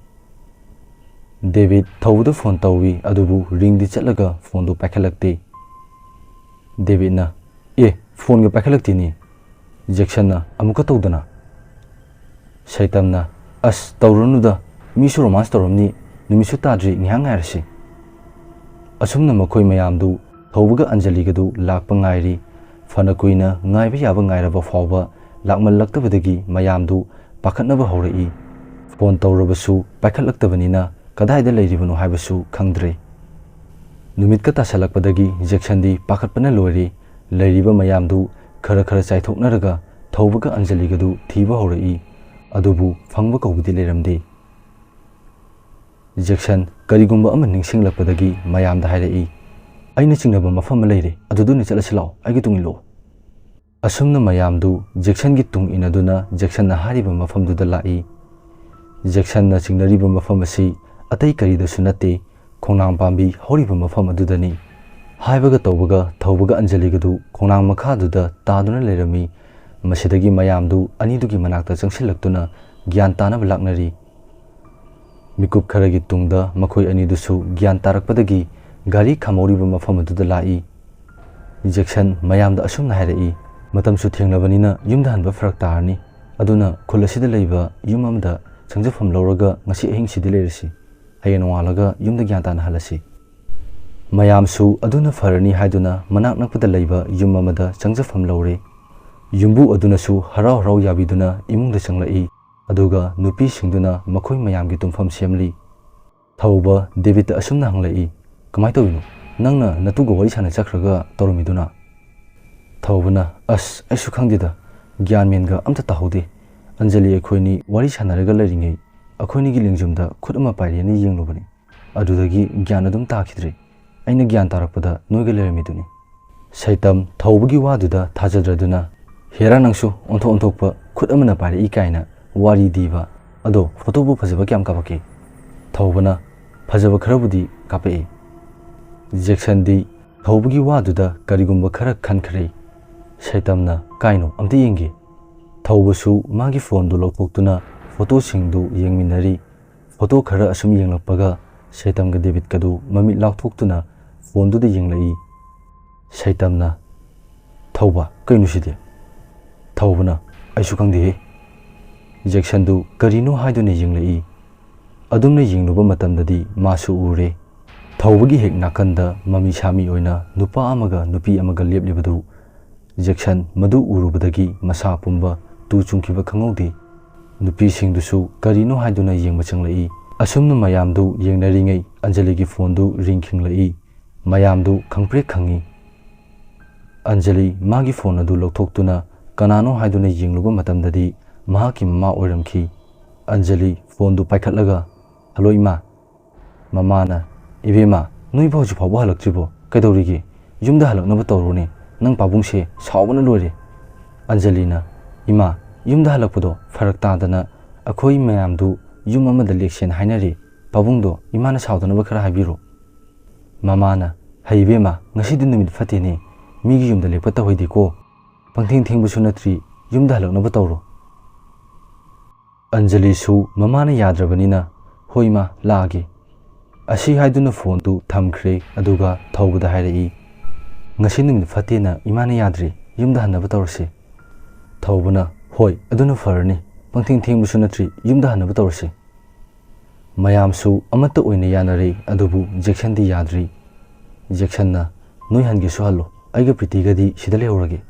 ꯗꯦꯕꯤꯠ ꯊꯧꯕꯗ ꯐꯣꯟ ꯇꯧꯏ, ꯑꯗꯨꯕꯨ ꯔꯤꯡꯗꯤ ꯆꯠꯂꯒ ꯐꯣꯟꯗꯨ ꯄꯥꯏꯈꯠꯂꯛꯇꯦ꯫ ꯗꯦꯕꯤꯠꯅ, "ꯑꯦ, ꯐꯣꯟꯒ ꯄꯥꯏꯈꯠꯂꯛꯇꯦꯅꯦ꯫" ꯖꯦꯛꯁꯟꯅ ꯑꯃꯨꯛꯀ ꯇꯧꯗꯅ, ꯁꯩꯇꯝꯅ, "ꯑꯁ, ꯇꯧꯔꯨꯅꯨꯗ, ꯃꯤꯁꯨ ꯔꯣꯃꯥꯟꯁ ꯇꯧꯔꯝꯅꯤ, ꯅꯨꯃꯤꯠꯁꯨ ꯇꯥꯗ꯭ꯔꯤ, ꯉꯥꯏꯍꯥꯛ ꯉꯥꯏꯔꯁꯤ"꯫ ꯑꯁꯨꯝꯅ ꯃꯈꯣꯏ ꯃꯌꯥꯝꯗꯨ ꯊꯧꯕꯒ ꯑꯟꯖꯂꯤꯒꯗꯨ ꯂꯥꯛꯄ ꯉꯥꯏꯔꯤ꯫ ꯐꯅ ꯀꯨꯏꯅ ꯉꯥꯏꯕ ꯌꯥꯕ ꯉꯥꯏꯔꯕ ꯐꯥꯎꯕ ꯂꯥꯛꯃꯜꯂꯛꯇꯕꯗꯒꯤ ꯃꯌꯥꯝꯗꯨ ꯄꯥꯈꯠꯅꯕ ꯍꯧꯔꯛꯏ꯫ ꯐꯣꯟ ꯇꯧꯔꯕꯁꯨ ꯄꯥꯏꯈꯠꯂꯛꯇꯕꯅꯤꯅ ꯀꯗꯥꯏꯗ ꯂꯩꯔꯤꯕꯅꯣ ꯍꯥꯏꯕꯁꯨ ꯈꯪꯗ꯭ꯔꯦ꯫ ꯅꯨꯃꯤꯠꯀ ꯇꯥꯁꯜꯂꯛꯄꯗꯒꯤ ꯖꯦꯛꯁꯟꯗꯤ ꯄꯥꯈꯠꯄꯅ ꯂꯣꯏꯔꯦ꯫ ꯂꯩꯔꯤꯕ ꯃꯌꯥꯝꯗꯨ ꯈꯔ ꯈꯔ ꯆꯥꯏꯊꯣꯛꯅꯔꯒ ꯊꯧꯕꯒ ꯑꯟꯖꯂꯤꯒꯗꯨ ꯊꯤꯕ ꯍꯧꯔꯛꯏ꯫ ꯑꯗꯨꯕꯨ ꯐꯪꯕ ꯀꯧꯕꯗꯤ ꯂꯩꯔꯝꯗꯦ꯫ ꯖꯦꯛꯁꯟ ꯀꯔꯤꯒꯨꯝꯕ ꯑꯃ ꯅꯤꯡꯁꯤꯡꯂꯛꯄꯗꯒꯤ ꯃꯌꯥꯝꯗ ꯍꯥꯏꯔꯛꯏ, "ꯑꯩꯅ ꯆꯤꯡꯅꯕ ꯃꯐꯝ ꯑꯃ ꯂꯩꯔꯦ, ꯑꯗꯨꯗ ꯑꯣꯏꯅ ꯆꯠꯂꯁꯤ ꯂꯥꯛꯑꯣ, ꯑꯩꯒꯤ ꯇꯨꯡ ꯏꯜꯂꯛꯑꯣ"꯫ ꯑꯁꯨꯝꯅ ꯃꯌꯥꯝꯗꯨ ꯖꯦꯛꯁꯟꯒꯤ ꯇꯨꯡ ꯏꯟꯅꯗꯨꯅ ꯖꯦꯛꯁꯟꯅ ꯍꯥꯏꯔꯤꯕ ꯃꯐꯝꯗꯨꯗ ꯂꯥꯛꯏ꯫ ꯖꯦꯛꯁꯟꯅ ꯆꯤꯡꯅꯔꯤꯕ ꯃꯐꯝ ꯑꯁꯤ ꯑꯇꯩ ꯀꯔꯤꯗꯁꯨ ꯅꯠꯇꯦ, ꯈꯣꯡꯅꯥꯡ ꯄꯥꯝꯕꯤ ꯍꯧꯔꯤꯕ ꯃꯐꯝ ꯑꯗꯨꯗꯅꯤ꯫ ꯍꯥꯏꯕꯒ ꯇꯧꯕꯒ ꯊꯧꯕꯒ ꯑꯟꯖꯂꯤꯒꯗꯨ ꯈꯣꯡꯅꯥꯡ ꯃꯈꯥꯗꯨꯗ ꯇꯥꯗꯨꯅ ꯂꯩꯔꯝꯃꯤ꯫ ꯃꯁꯤꯗꯒꯤ ꯃꯌꯥꯝꯗꯨ ꯑꯅꯤꯗꯨꯒꯤ ꯃꯅꯥꯛꯇ ꯆꯪꯁꯤꯜꯂꯛꯇꯨꯅ ꯒ꯭ꯌꯥꯟ ꯇꯥꯅꯕ ꯂꯥꯛꯅꯔꯤ꯫ ꯃꯤꯀꯨꯞ ꯈꯔꯒꯤ ꯇꯨꯡꯗ ꯃꯈꯣꯏ ꯑꯅꯤꯗꯨꯁꯨ ꯒ꯭ꯌꯥꯟ ꯇꯥꯔꯛꯄꯗꯒꯤ ꯒꯥꯔꯤ ꯈꯥꯝꯍꯧꯔꯤꯕ ꯃꯐꯝ ꯑꯗꯨꯗ ꯂꯥꯛꯏ꯫ ꯖꯦꯛꯁꯟ ꯃꯌꯥꯝꯗ ꯑꯁꯨꯝꯅ ꯍꯥꯏꯔꯛꯏ, "ꯃꯇꯝꯁꯨ ꯊꯦꯡꯂꯕꯅꯤꯅ ꯌꯨꯝꯗ ꯍꯟꯕ ꯐꯔꯛ ꯇꯥꯔꯅꯤ꯫ ꯑꯗꯨꯅ ꯈꯨꯜ ꯑꯁꯤꯗ ꯂꯩꯕ ꯌꯨꯝ ꯑꯃꯗ ꯆꯪꯖꯐꯝ ꯂꯧꯔꯒ ꯉꯁꯤ ꯑꯍꯤꯡꯁꯤꯗꯤ ꯂꯩꯔꯁꯤ꯫ ꯍꯌꯦꯡ ꯅꯣꯡꯉꯥꯜꯂꯒ ꯌꯨꯝꯗ ꯒ꯭ꯌꯥꯟ ꯇꯥꯅ ꯍꯜꯂꯁꯤ"꯫ ꯃꯌꯥꯝꯁꯨ ꯑꯗꯨꯅ ꯐꯔꯅꯤ ꯍꯥꯏꯗꯨꯅ ꯃꯅꯥꯛ ꯅꯛꯄꯗ ꯂꯩꯕ ꯌꯨꯝ ꯑꯃꯗ ꯆꯪꯖꯐꯝ ꯂꯧꯔꯦ꯫ ꯌꯨꯝꯕꯨ ꯑꯗꯨꯅꯁꯨ ꯍꯔꯥꯎ ꯍꯔꯥꯎ ꯌꯥꯕꯤꯗꯨꯅ ꯏꯃꯨꯡꯗ ꯆꯪꯂꯛꯏ꯫ ꯑꯗꯨꯒ ꯅꯨꯄꯤꯁꯤꯡꯗꯨꯅ ꯃꯈꯣꯏ ꯃꯌꯥꯝꯒꯤ ꯇꯨꯝꯐꯝ ꯁꯦꯝꯂꯤ꯫ ꯊꯧꯕ ꯗꯦꯕꯤꯠꯇ ꯑꯁꯨꯝꯅ ꯍꯪꯂꯛꯏ, "ꯀꯃꯥꯏ ꯇꯧꯔꯤꯅꯣ? ꯅꯪꯅ ꯅꯇꯨꯒ ꯋꯥꯔꯤ ꯁꯥꯟꯅ ꯆꯠꯈ꯭ꯔꯒ ꯇꯧꯔꯝꯃꯤꯗꯨꯅ?" ꯊꯧꯕꯅ, "ꯑꯁ, ꯑꯩꯁꯨ ꯈꯪꯗꯦꯗ, ꯒ꯭ꯌꯥꯟ ꯃꯦꯟꯒ ꯑꯝꯇ ꯇꯥꯍꯧꯗꯦ꯫ ꯑꯟꯖꯂꯤ ꯑꯩꯈꯣꯏꯅꯤ ꯋꯥꯔꯤ ꯁꯥꯟꯅꯔꯒ ꯂꯩꯔꯤꯉꯩ ꯑꯩꯈꯣꯏꯅꯤꯒꯤ ꯂꯦꯡꯖꯨꯝꯗ ꯈꯨꯠ ꯑꯃ ꯄꯥꯏꯔꯦꯅ ꯌꯦꯡꯂꯨꯕꯅꯤ꯫ ꯑꯗꯨꯗꯒꯤ ꯒ꯭ꯌꯥꯟ ꯑꯗꯨꯝ ꯇꯥꯈꯤꯗ꯭ꯔꯦ꯫ ꯑꯩꯅ ꯒ꯭ꯌꯥꯟ ꯇꯥꯔꯛꯄꯗ ꯅꯣꯏꯒ ꯂꯩꯔꯝꯃꯤꯗꯨꯅꯤ"꯫ ꯁꯩꯇꯝ ꯊꯧꯕꯒꯤ ꯋꯥꯗꯨꯗ ꯊꯥꯖꯗ꯭ꯔꯗꯨꯅ, "ꯍꯦꯔꯥ, ꯅꯪꯁꯨ ꯑꯣꯟꯊꯣꯛ ꯑꯣꯟꯊꯣꯛꯄ ꯈꯨꯠ ꯑꯃꯅ ꯄꯥꯏꯔꯛꯏ ꯀꯥꯏꯅ ꯋꯥꯔꯤꯗꯤꯕ꯫ ꯑꯗꯣ ꯐꯣꯇꯣꯕꯨ ꯐꯖꯕ ꯀꯌꯥꯝ ꯀꯥꯞꯄꯛꯀꯦ?" ꯊꯧꯕꯅ, "ꯐꯖꯕ ꯈꯔꯕꯨꯗꯤ ꯀꯥꯞꯄꯛꯑꯦ"꯫ ꯖꯦꯛꯁꯟꯗꯤ ꯊꯧꯕꯒꯤ ꯋꯥꯗꯨꯗ ꯀꯔꯤꯒꯨꯝꯕ ꯈꯔ ꯈꯟꯈ꯭ꯔꯦ꯫ ꯁꯩꯇꯝꯅ, "ꯀꯥꯏꯅꯣ? ꯑꯝꯇ ꯌꯦꯡꯒꯦ"꯫ ꯊꯧꯕꯁꯨ ꯃꯥꯒꯤ ꯐꯣꯟꯗꯨ ꯂꯧꯊꯣꯛꯇꯨꯅ ꯐꯣꯇꯣꯁꯤꯡꯗꯨ ꯌꯦꯡꯃꯤꯟꯅꯔꯤ꯫ ꯐꯣꯇꯣ ꯈꯔ ꯑꯁꯨꯝ ꯌꯦꯡꯂꯛꯄꯒ ꯁꯩꯇꯝꯒ ꯗꯦꯕꯤꯠꯀꯗꯨ ꯃꯃꯤꯠ ꯂꯥꯎꯊꯣꯛꯇꯨꯅ ꯐꯣꯟꯗꯨꯗ ꯌꯦꯡꯂꯛꯏ꯫ ꯁꯩꯇꯝꯅ, "ꯊꯧꯕ, ꯀꯩꯅꯣ ꯁꯤꯗꯤ?" ꯊꯧꯕꯅ, "ꯑꯩꯁꯨ ꯈꯪꯗꯦꯍꯦ"꯫ ꯖꯦꯛꯁꯟꯗꯨ ꯀꯔꯤꯅꯣ ꯍꯥꯏꯗꯨꯅ ꯌꯦꯡꯂꯛꯏ꯫ ꯑꯗꯨꯝꯅ ꯌꯦꯡꯂꯨꯕ ꯃꯇꯝꯗꯗꯤ ꯃꯥꯁꯨ ꯎꯔꯦ꯫ ꯊꯧꯕꯒꯤ ꯍꯦꯛ ꯅꯥꯀꯟꯗ ꯃꯃꯤ ꯁꯥꯃꯤ ꯑꯣꯏꯅ ꯅꯨꯄꯥ ꯑꯃꯒ ꯅꯨꯄꯤ ꯑꯃꯒ ꯂꯦꯞꯂꯤꯕꯗꯨ꯫ ꯖꯦꯛꯁꯟ ꯃꯗꯨ ꯎꯔꯨꯕꯗꯒꯤ ꯃꯁꯥ ꯄꯨꯝꯕ ꯇꯨ ꯆꯨꯡꯈꯤꯕ ꯈꯪꯍꯧꯗꯦ꯫ ꯅꯨꯄꯤꯁꯤꯡꯗꯨꯁꯨ ꯀꯔꯤꯅꯣ ꯍꯥꯏꯗꯨꯅ ꯌꯦꯡꯕ ꯆꯪꯂꯛꯏ꯫ ꯑꯁꯨꯝꯅ ꯃꯌꯥꯝꯗꯨ ꯌꯦꯡꯅꯔꯤꯉꯩ ꯑꯟꯖꯂꯤꯒꯤ ꯐꯣꯟꯗꯨ ꯔꯤꯡ ꯈꯤꯡꯂꯛꯏ꯫ ꯃꯌꯥꯝꯗꯨ ꯈꯪꯄ꯭ꯔꯦꯛ ꯈꯪꯉꯤ꯫ ꯑꯟꯖꯂꯤ ꯃꯥꯒꯤ ꯐꯣꯟ ꯑꯗꯨ ꯂꯧꯊꯣꯛꯇꯨꯅ ꯀꯅꯥꯅꯣ ꯍꯥꯏꯗꯨꯅ ꯌꯦꯡꯂꯨꯕ ꯃꯇꯝꯗꯗꯤ ꯃꯍꯥꯛꯀꯤ ꯃꯃꯥ ꯑꯣꯏꯔꯝꯈꯤ꯫ ꯑꯟꯖꯂꯤ ꯐꯣꯟꯗꯨ ꯄꯥꯏꯈꯠꯂꯒ, "ꯍꯜꯂꯣ ꯏꯃꯥ꯫" ꯃꯃꯥꯅ, "ꯏꯕꯦꯝꯃ, ꯅꯣꯏꯕꯨ ꯍꯧꯖꯤꯛ ꯐꯥꯎꯕ ꯍꯜꯂꯛꯇ꯭ꯔꯤꯕꯣ? ꯀꯩꯗꯧꯔꯤꯒꯦ? ꯌꯨꯝꯗ ꯍꯜꯂꯛꯅꯕ ꯇꯧꯔꯣꯅꯦ, ꯅꯪ ꯄꯥꯕꯨꯡꯁꯦ ꯁꯥꯎꯕꯅ ꯂꯣꯏꯔꯦ꯫" ꯑꯟꯖꯂꯤꯅ, "ꯏꯃꯥ, ꯌꯨꯝꯗ ꯍꯜꯂꯛꯄꯗꯣ ꯐꯔꯛ ꯇꯥꯗꯅ ꯑꯩꯈꯣꯏ ꯃꯌꯥꯝꯗꯨ ꯌꯨꯝ ꯑꯃꯗ ꯂꯦꯛꯁꯦꯅ ꯍꯥꯏꯅꯔꯤ꯫ ꯄꯥꯕꯨꯡꯗꯣ ꯏꯃꯥꯅ ꯁꯥꯎꯗꯅꯕ ꯈꯔ ꯍꯥꯏꯕꯤꯔꯣ꯫" ꯃꯃꯥꯅ, "ꯍꯩ ꯏꯕꯦꯝꯃ, ꯉꯁꯤꯗꯤ ꯅꯨꯃꯤꯠ ꯐꯠꯇꯦꯅꯦ, ꯃꯤꯒꯤ ꯌꯨꯝꯗ ꯂꯦꯛꯄ ꯇꯧꯍꯩꯗꯦꯀꯣ꯫ ꯄꯪꯊꯦꯡ ꯊꯦꯡꯕꯁꯨ ꯅꯠꯇ꯭ꯔꯤ, ꯌꯨꯝꯗ ꯍꯜꯂꯛꯅꯕ ꯇꯧꯔꯣ꯫" ꯑꯟꯖꯂꯤꯁꯨ ꯃꯃꯥꯅ ꯌꯥꯗ꯭ꯔꯕꯅꯤꯅ, "ꯍꯣꯏ ꯏꯃꯥ, ꯂꯥꯛꯑꯒꯦ꯫" ꯑꯁꯤ ꯍꯥꯏꯗꯨꯅ ꯐꯣꯟꯗꯨ ꯊꯝꯈ꯭ꯔꯦ, ꯑꯗꯨꯒ ꯊꯧꯕꯗ ꯍꯥꯏꯔꯛꯏ, "ꯉꯁꯤ ꯅꯨꯃꯤꯠ ꯐꯠꯇꯦꯅ ꯏꯃꯥꯅ ꯌꯥꯗ꯭ꯔꯤ, ꯌꯨꯝꯗ ꯍꯟꯅꯕ ꯇꯧꯔꯁꯤ꯫" ꯊꯧꯕꯅ, "ꯍꯣꯏ, ꯑꯗꯨꯅ ꯐꯔꯅꯤ, ꯄꯪꯊꯦꯡ ꯊꯦꯡꯕꯁꯨ ꯅꯠꯇ꯭ꯔꯤ, ꯌꯨꯝꯗ ꯍꯟꯅꯕ ꯇꯧꯔꯁꯤ꯫" ꯃꯌꯥꯝꯁꯨ ꯑꯃꯠꯇ ꯑꯣꯏꯅ ꯌꯥꯅꯔꯦ, ꯑꯗꯨꯕꯨ ꯖꯦꯛꯁꯟꯗꯤ ꯌꯥꯗ꯭ꯔꯤ꯫ ꯖꯦꯛꯁꯟꯅ, "ꯅꯣꯏ ꯍꯟꯒꯦꯁꯨ ꯍꯜꯂꯣ, ꯑꯩꯒ ꯄ꯭ꯔꯤꯇꯤꯒꯗꯤ ꯁꯤꯗ ꯂꯩꯍꯧꯔꯒꯦ꯫"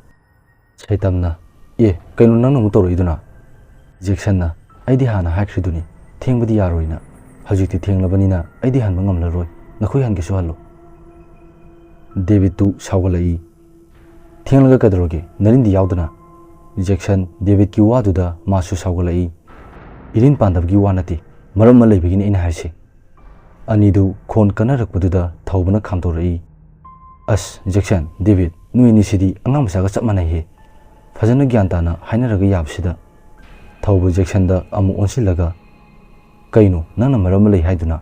ꯁꯩꯇꯝꯅ, "ꯑꯦ, ꯀꯩꯅꯣ ꯅꯪꯅ ꯑꯃꯨꯛ ꯇꯧꯔꯛꯏꯗꯨꯅ?" ꯖꯦꯛꯁꯟꯅ, "ꯑꯩꯗꯤ ꯍꯥꯟꯅ ꯍꯥꯏꯈ꯭ꯔꯤꯗꯨꯅꯤ, ꯊꯦꯡꯕꯗꯤ ꯌꯥꯔꯣꯏꯅ꯫ ꯍꯧꯖꯤꯛꯇꯤ ꯊꯦꯡꯂꯕꯅꯤꯅ ꯑꯩꯗꯤ ꯍꯟꯕ ꯉꯝꯂꯔꯣꯏ, ꯅꯈꯣꯏ ꯍꯟꯒꯦꯁꯨ ꯍꯜꯂꯣ꯫" ꯗꯦꯕꯤꯠꯇꯨ ꯁꯥꯎꯒꯠꯂꯛꯏ꯫ "ꯊꯦꯡꯂꯒ ꯀꯩꯗꯧꯔꯒꯦ, ꯅꯔꯤꯟꯗꯤ ꯌꯥꯎꯗꯅ?" ꯖꯦꯛꯁꯟ ꯗꯦꯕꯤꯠꯀꯤ ꯋꯥꯗꯨꯗ ꯃꯥꯁꯨ ꯁꯥꯎꯒꯠꯂꯛꯏ꯫ "ꯏꯔꯤꯟ ꯄꯥꯟꯗꯕꯒꯤ ꯋꯥ ꯅꯠꯇꯦ, ꯃꯔꯝ ꯑꯃ ꯂꯩꯕꯒꯤꯅꯤ ꯑꯩꯅ ꯍꯥꯏꯔꯤꯁꯦ꯫" ꯑꯅꯤꯗꯨ ꯈꯣꯟ ꯀꯟꯅꯔꯛꯄꯗꯨꯗ ꯊꯧꯕꯅ ꯈꯥꯝꯗꯣꯔꯛꯏ꯫ "ꯑꯁ, ꯖꯦꯛꯁꯟ, ꯗꯦꯕꯤꯠ, ꯅꯣꯏ ꯑꯅꯤꯁꯤꯗꯤ ꯑꯉꯥꯡ ꯃꯆꯥꯒ ꯆꯞ ꯃꯥꯟꯅꯩꯍꯦ꯫ ꯐꯖꯅ ꯒ꯭ꯌꯥꯟ ꯇꯥꯅ ꯍꯥꯏꯅꯔꯒ ꯌꯥꯕꯁꯤꯗ꯫" ꯊꯧꯕ ꯖꯦꯛꯁꯟꯗ ꯑꯃꯨꯛ ꯑꯣꯟꯁꯤꯜꯂꯒ, "ꯀꯩꯅꯣ ꯅꯪꯅ ꯃꯔꯝ ꯑꯃ ꯂꯩ ꯍꯥꯏꯗꯨꯅ?"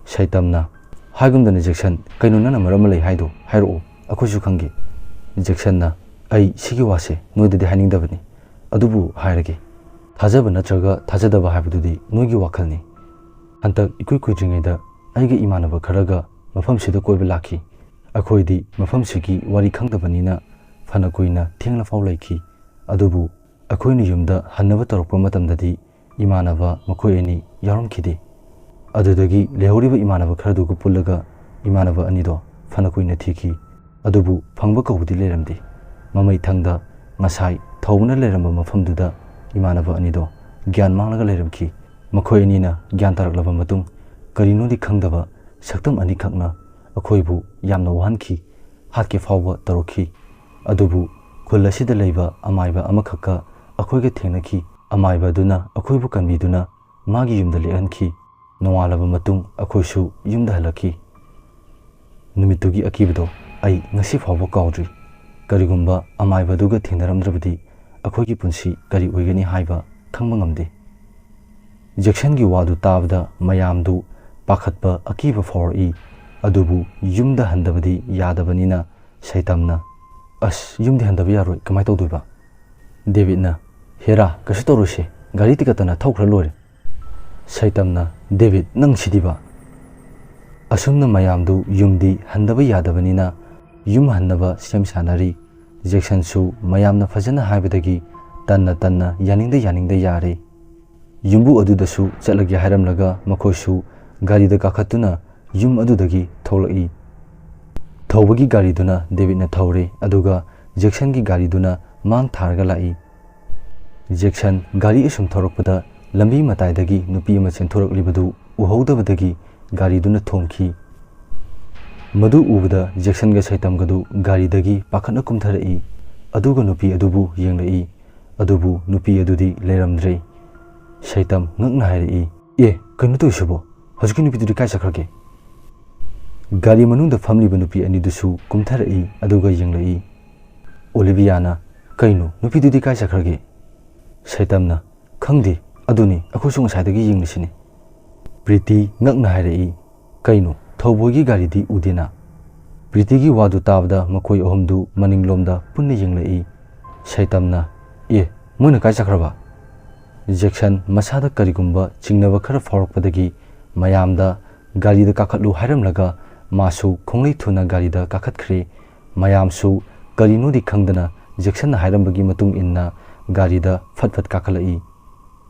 ꯁꯩꯇꯝꯅ, "ꯍꯥꯏꯒꯨꯝꯗꯅ ꯖꯦꯛꯁꯟ, ꯀꯩꯅꯣ ꯅꯪꯅ ꯃꯔꯝ ꯑꯃ ꯂꯩ ꯍꯥꯏꯗꯣ? ꯍꯥꯏꯔꯛꯑꯣ, ꯑꯩꯈꯣꯏꯁꯨ ꯈꯪꯒꯦ꯫" ꯖꯦꯛꯁꯟꯅ, "ꯑꯩ ꯁꯤꯒꯤ ꯋꯥꯁꯦ ꯅꯣꯏꯗꯗꯤ ꯍꯥꯏꯅꯤꯡꯗꯕꯅꯤ, ꯑꯗꯨꯕꯨ ꯍꯥꯏꯔꯒꯦ꯫ ꯊꯥꯖꯕ ꯅꯠꯇ꯭ꯔꯒ ꯊꯥꯖꯗꯕ ꯍꯥꯏꯕꯗꯨꯗꯤ ꯅꯣꯏꯒꯤ ꯋꯥꯈꯜꯅꯤ꯫ ꯍꯟꯗꯛ ꯏꯀꯨꯏ ꯀꯨꯏꯗ꯭ꯔꯤꯉꯩꯗ ꯑꯩꯒꯤ ꯏꯃꯥꯟꯅꯕ ꯈꯔꯒ ꯃꯐꯝꯁꯤꯗ ꯀꯣꯏꯕ ꯂꯥꯛꯈꯤ꯫ ꯑꯩꯈꯣꯏꯗꯤ ꯃꯐꯝꯁꯤꯒꯤ ꯋꯥꯔꯤ ꯈꯪꯗꯕꯅꯤꯅ ꯐꯅ ꯀꯨꯏꯅ ꯊꯦꯡꯂꯐꯥꯎ ꯂꯩꯈꯤ꯫ ꯑꯗꯨꯕꯨ ꯑꯩꯈꯣꯏꯅ ꯌꯨꯝꯗ ꯍꯟꯅꯕ ꯇꯧꯔꯛꯄ ꯃꯇꯝꯗꯗꯤ ꯏꯃꯥꯟꯅꯕ ꯃꯈꯣꯏ ꯑꯅꯤ ꯌꯥꯎꯔꯝꯈꯤꯗꯦ꯫ ꯑꯗꯨꯗꯒꯤ ꯂꯩꯍꯧꯔꯤꯕ ꯏꯃꯥꯟꯅꯕ ꯈꯔꯗꯨꯒ ꯄꯨꯜꯂꯒ ꯏꯃꯥꯟꯅꯕ ꯑꯅꯤꯗꯣ ꯐꯅ ꯀꯨꯏꯅ ꯊꯤꯈꯤ꯫ ꯑꯗꯨꯕꯨ ꯐꯪꯕ ꯀꯧꯕꯗꯤ ꯂꯩꯔꯝꯗꯦ꯫ ꯃꯃꯩ ꯊꯪꯗ ꯉꯁꯥꯏ ꯊꯧꯕꯅ ꯂꯩꯔꯝꯕ ꯃꯐꯝꯗꯨꯗ ꯏꯃꯥꯟꯅꯕ ꯑꯅꯤꯗꯣ ꯒ꯭ꯌꯥꯟ ꯃꯥꯡꯂꯒ ꯂꯩꯔꯝꯈꯤ꯫ ꯃꯈꯣꯏ ꯑꯅꯤꯅ ꯒ꯭ꯌꯥꯟ ꯇꯥꯔꯛꯂꯕ ꯃꯇꯨꯡ ꯀꯔꯤꯅꯣꯗꯤ ꯈꯪꯗꯕ ꯁꯛꯇꯝ ꯑꯅꯤꯈꯛꯅ ꯑꯩꯈꯣꯏꯕꯨ ꯌꯥꯝꯅ ꯋꯥꯍꯟꯈꯤ꯫ ꯍꯥꯠꯀꯦ ꯐꯥꯎꯕ ꯇꯧꯔꯛꯈꯤ꯫ ꯑꯗꯨꯕꯨ ꯈꯨꯜ ꯑꯁꯤꯗ ꯂꯩꯕ ꯑꯃꯥꯏꯕ ꯑꯃꯈꯛꯀ ꯑꯩꯈꯣꯏꯒ ꯊꯦꯡꯅꯈꯤ꯫ ꯑꯃꯥꯏꯕ ꯑꯗꯨꯅ ꯑꯩꯈꯣꯏꯕꯨ ꯀꯟꯕꯤꯗꯨꯅ ꯃꯥꯒꯤ ꯌꯨꯝꯗ ꯂꯦꯛꯍꯟꯈꯤ꯫ ꯅꯣꯡꯉꯥꯜꯂꯕ ꯃꯇꯨꯡ ꯑꯩꯈꯣꯏꯁꯨ ꯌꯨꯝꯗ ꯍꯜꯂꯛꯈꯤ꯫ ꯅꯨꯃꯤꯠꯇꯨꯒꯤ ꯑꯀꯤꯕꯗꯣ ꯑꯩ ꯉꯁꯤ ꯐꯥꯎꯕ ꯀꯥꯎꯗ꯭ꯔꯤ꯫ ꯀꯔꯤꯒꯨꯝꯕ ꯑꯃꯥꯏꯕꯗꯨꯒ ꯊꯦꯡꯅꯔꯝꯗ꯭ꯔꯕꯗꯤ ꯑꯩꯈꯣꯏꯒꯤ ꯄꯨꯟꯁꯤ ꯀꯔꯤ ꯑꯣꯏꯒꯅꯤ ꯍꯥꯏꯕ ꯈꯪꯕ ꯉꯝꯗꯦ꯫ ꯖꯦꯛꯁꯟꯒꯤ ꯋꯥꯗꯨ ꯇꯥꯕꯗ ꯃꯌꯥꯝꯗꯨ ꯄꯥꯈꯠꯄ ꯑꯀꯤꯕ ꯐꯥꯎꯔꯛꯏ꯫ ꯑꯗꯨꯕꯨ ꯌꯨꯝꯗ ꯍꯟꯗꯕꯗꯤ ꯌꯥꯗꯕꯅꯤꯅ ꯁꯩꯇꯝꯅ, "ꯑꯁ, ꯌꯨꯝꯗꯤ ꯍꯟꯗꯕ ꯌꯥꯔꯣꯏ, ꯀꯃꯥꯏ ꯇꯧꯗꯣꯏꯕ?" ꯗꯦꯕꯤꯠꯅ, "ꯍꯦꯔꯥ, ꯀꯩꯁꯨ ꯇꯧꯔꯣꯏꯁꯦ, ꯒꯥꯔꯤ ꯇꯤꯀꯠꯇꯅ ꯊꯧꯈ꯭ꯔ ꯂꯣꯏꯔꯦ꯫" ꯁꯩꯇꯝꯅ, "ꯗꯦꯕꯤꯠ, ꯅꯪ ꯁꯤꯗꯤꯕ!" ꯑꯁꯨꯝꯅ ꯃꯌꯥꯝꯗꯨ ꯌꯨꯝꯗꯤ ꯍꯟꯗꯕ ꯌꯥꯗꯕꯅꯤꯅ ꯌꯨꯝ ꯍꯟꯅꯕ ꯁꯦꯝ ꯁꯥꯅꯔꯤ꯫ ꯖꯦꯛꯁꯟꯁꯨ ꯃꯌꯥꯝꯅ ꯐꯖꯅ ꯍꯥꯏꯕꯗꯒꯤ ꯇꯟꯅ ꯇꯟꯅ ꯌꯥꯅꯤꯡꯗ ꯌꯥꯅꯤꯡꯗ ꯌꯥꯔꯦ꯫ ꯌꯨꯝꯕꯨ ꯑꯗꯨꯗꯁꯨ ꯆꯠꯂꯒꯦ ꯍꯥꯏꯔꯝꯂꯒ ꯃꯈꯣꯏꯁꯨ ꯒꯥꯔꯤꯗ ꯀꯥꯈꯠꯇꯨꯅ ꯌꯨꯝ ꯑꯗꯨꯗꯒꯤ ꯊꯣꯛꯂꯛꯏ꯫ ꯊꯧꯕꯒꯤ ꯒꯥꯔꯤꯗꯨꯅ ꯗꯦꯕꯤꯠꯅ ꯊꯧꯔꯦ, ꯑꯗꯨꯒ ꯖꯦꯛꯁꯟꯒꯤ ꯒꯥꯔꯤꯗꯨꯅ ꯃꯥꯡ ꯊꯥꯔꯒ ꯂꯥꯛꯏ꯫ ꯖꯦꯛꯁꯟ ꯒꯥꯔꯤ ꯑꯁꯨꯝ ꯊꯧꯔꯛꯄꯗ ꯂꯝꯕꯤ ꯃꯇꯥꯏꯗꯒꯤ ꯅꯨꯄꯤ ꯑꯃ ꯆꯦꯟꯊꯣꯔꯛꯂꯤꯕꯗꯨ ꯎꯍꯧꯗꯕꯗꯒꯤ ꯒꯥꯔꯤꯗꯨꯅ ꯊꯣꯝꯈꯤ꯫ ꯃꯗꯨ ꯎꯕꯗ ꯖꯦꯛꯁꯟꯒ ꯁꯩꯇꯝꯒꯗꯨ ꯒꯥꯔꯤꯗꯒꯤ ꯄꯥꯈꯠꯅ ꯀꯨꯝꯊꯔꯛꯏ, ꯑꯗꯨꯒ ꯅꯨꯄꯤ ꯑꯗꯨꯕꯨ ꯌꯦꯡꯂꯛꯏ꯫ ꯑꯗꯨꯕꯨ ꯅꯨꯄꯤ ꯑꯗꯨꯗꯤ ꯂꯩꯔꯝꯗ꯭ꯔꯦ꯫ ꯁꯩꯇꯝ ꯉꯛꯅ ꯍꯥꯏꯔꯛꯏ, "ꯑꯦ, ꯀꯩꯅꯣ ꯇꯧꯔꯤꯁꯤꯕꯣ? ꯍꯧꯖꯤꯛꯀꯤ ꯅꯨꯄꯤꯗꯨꯗꯤ ꯀꯥꯏ ꯆꯠꯈ꯭ꯔꯒꯦ?" ꯒꯥꯔꯤ ꯃꯅꯨꯡꯗ ꯐꯝꯂꯤꯕ ꯅꯨꯄꯤ ꯑꯅꯤꯗꯨꯁꯨ ꯀꯨꯝꯊꯔꯛꯏ, ꯑꯗꯨꯒ ꯌꯦꯡꯂꯛꯏ꯫ ꯑꯣꯂꯤꯚꯤꯌꯥꯅ, "ꯀꯩꯅꯣ, ꯅꯨꯄꯤꯗꯨꯗꯤ ꯀꯥꯏ ꯆꯠꯈ꯭ꯔꯒꯦ?" ꯁꯩꯇꯝꯅ, "ꯈꯪꯗꯦ, ꯑꯗꯨꯅꯤ ꯑꯩꯈꯣꯏꯁꯨ ꯉꯁꯥꯏꯗꯒꯤ ꯌꯦꯡꯂꯤꯁꯤꯅꯤ꯫" ꯄ꯭ꯔꯤꯇꯤ ꯉꯛꯅ ꯍꯥꯏꯔꯛꯏ, "ꯀꯩꯅꯣ, ꯊꯧꯕꯣꯏꯒꯤ ꯒꯥꯔꯤꯗꯤ ꯎꯗꯦꯅ?" ꯄ꯭ꯔꯤꯇꯤꯒꯤ ꯋꯥꯗꯨ ꯇꯥꯕꯗ ꯃꯈꯣꯏ ꯑꯍꯨꯝꯗꯨ ꯃꯅꯤꯡꯂꯣꯝꯗ ꯄꯨꯟꯅ ꯌꯦꯡꯂꯛꯏ꯫ ꯁꯩꯇꯝꯅ, "ꯑꯦ, ꯃꯣꯏꯅ ꯀꯥꯏ ꯆꯠꯈ꯭ꯔꯕ?" ꯖꯦꯛꯁꯟ ꯃꯁꯥꯗ ꯀꯔꯤꯒꯨꯝꯕ ꯆꯤꯡꯅꯕ ꯈꯔ ꯐꯥꯎꯔꯛꯄꯗꯒꯤ ꯃꯌꯥꯝꯗ ꯒꯥꯔꯤꯗ ꯀꯥꯈꯠꯂꯨ ꯍꯥꯏꯔꯝꯂꯒ ꯃꯥꯁꯨ ꯈꯣꯡꯂꯩ ꯊꯨꯅ ꯒꯥꯔꯤꯗ ꯀꯥꯈꯠꯈ꯭ꯔꯦ꯫ ꯃꯌꯥꯝꯁꯨ ꯀꯔꯤꯅꯣꯗꯤ ꯈꯪꯗꯅ ꯖꯦꯛꯁꯟꯅ ꯍꯥꯏꯔꯝꯕꯒꯤ ꯃꯇꯨꯡ ꯏꯟꯅ ꯒꯥꯔꯤꯗ ꯐꯠ ꯐꯠ ꯀꯥꯈꯠꯂꯛꯏ꯫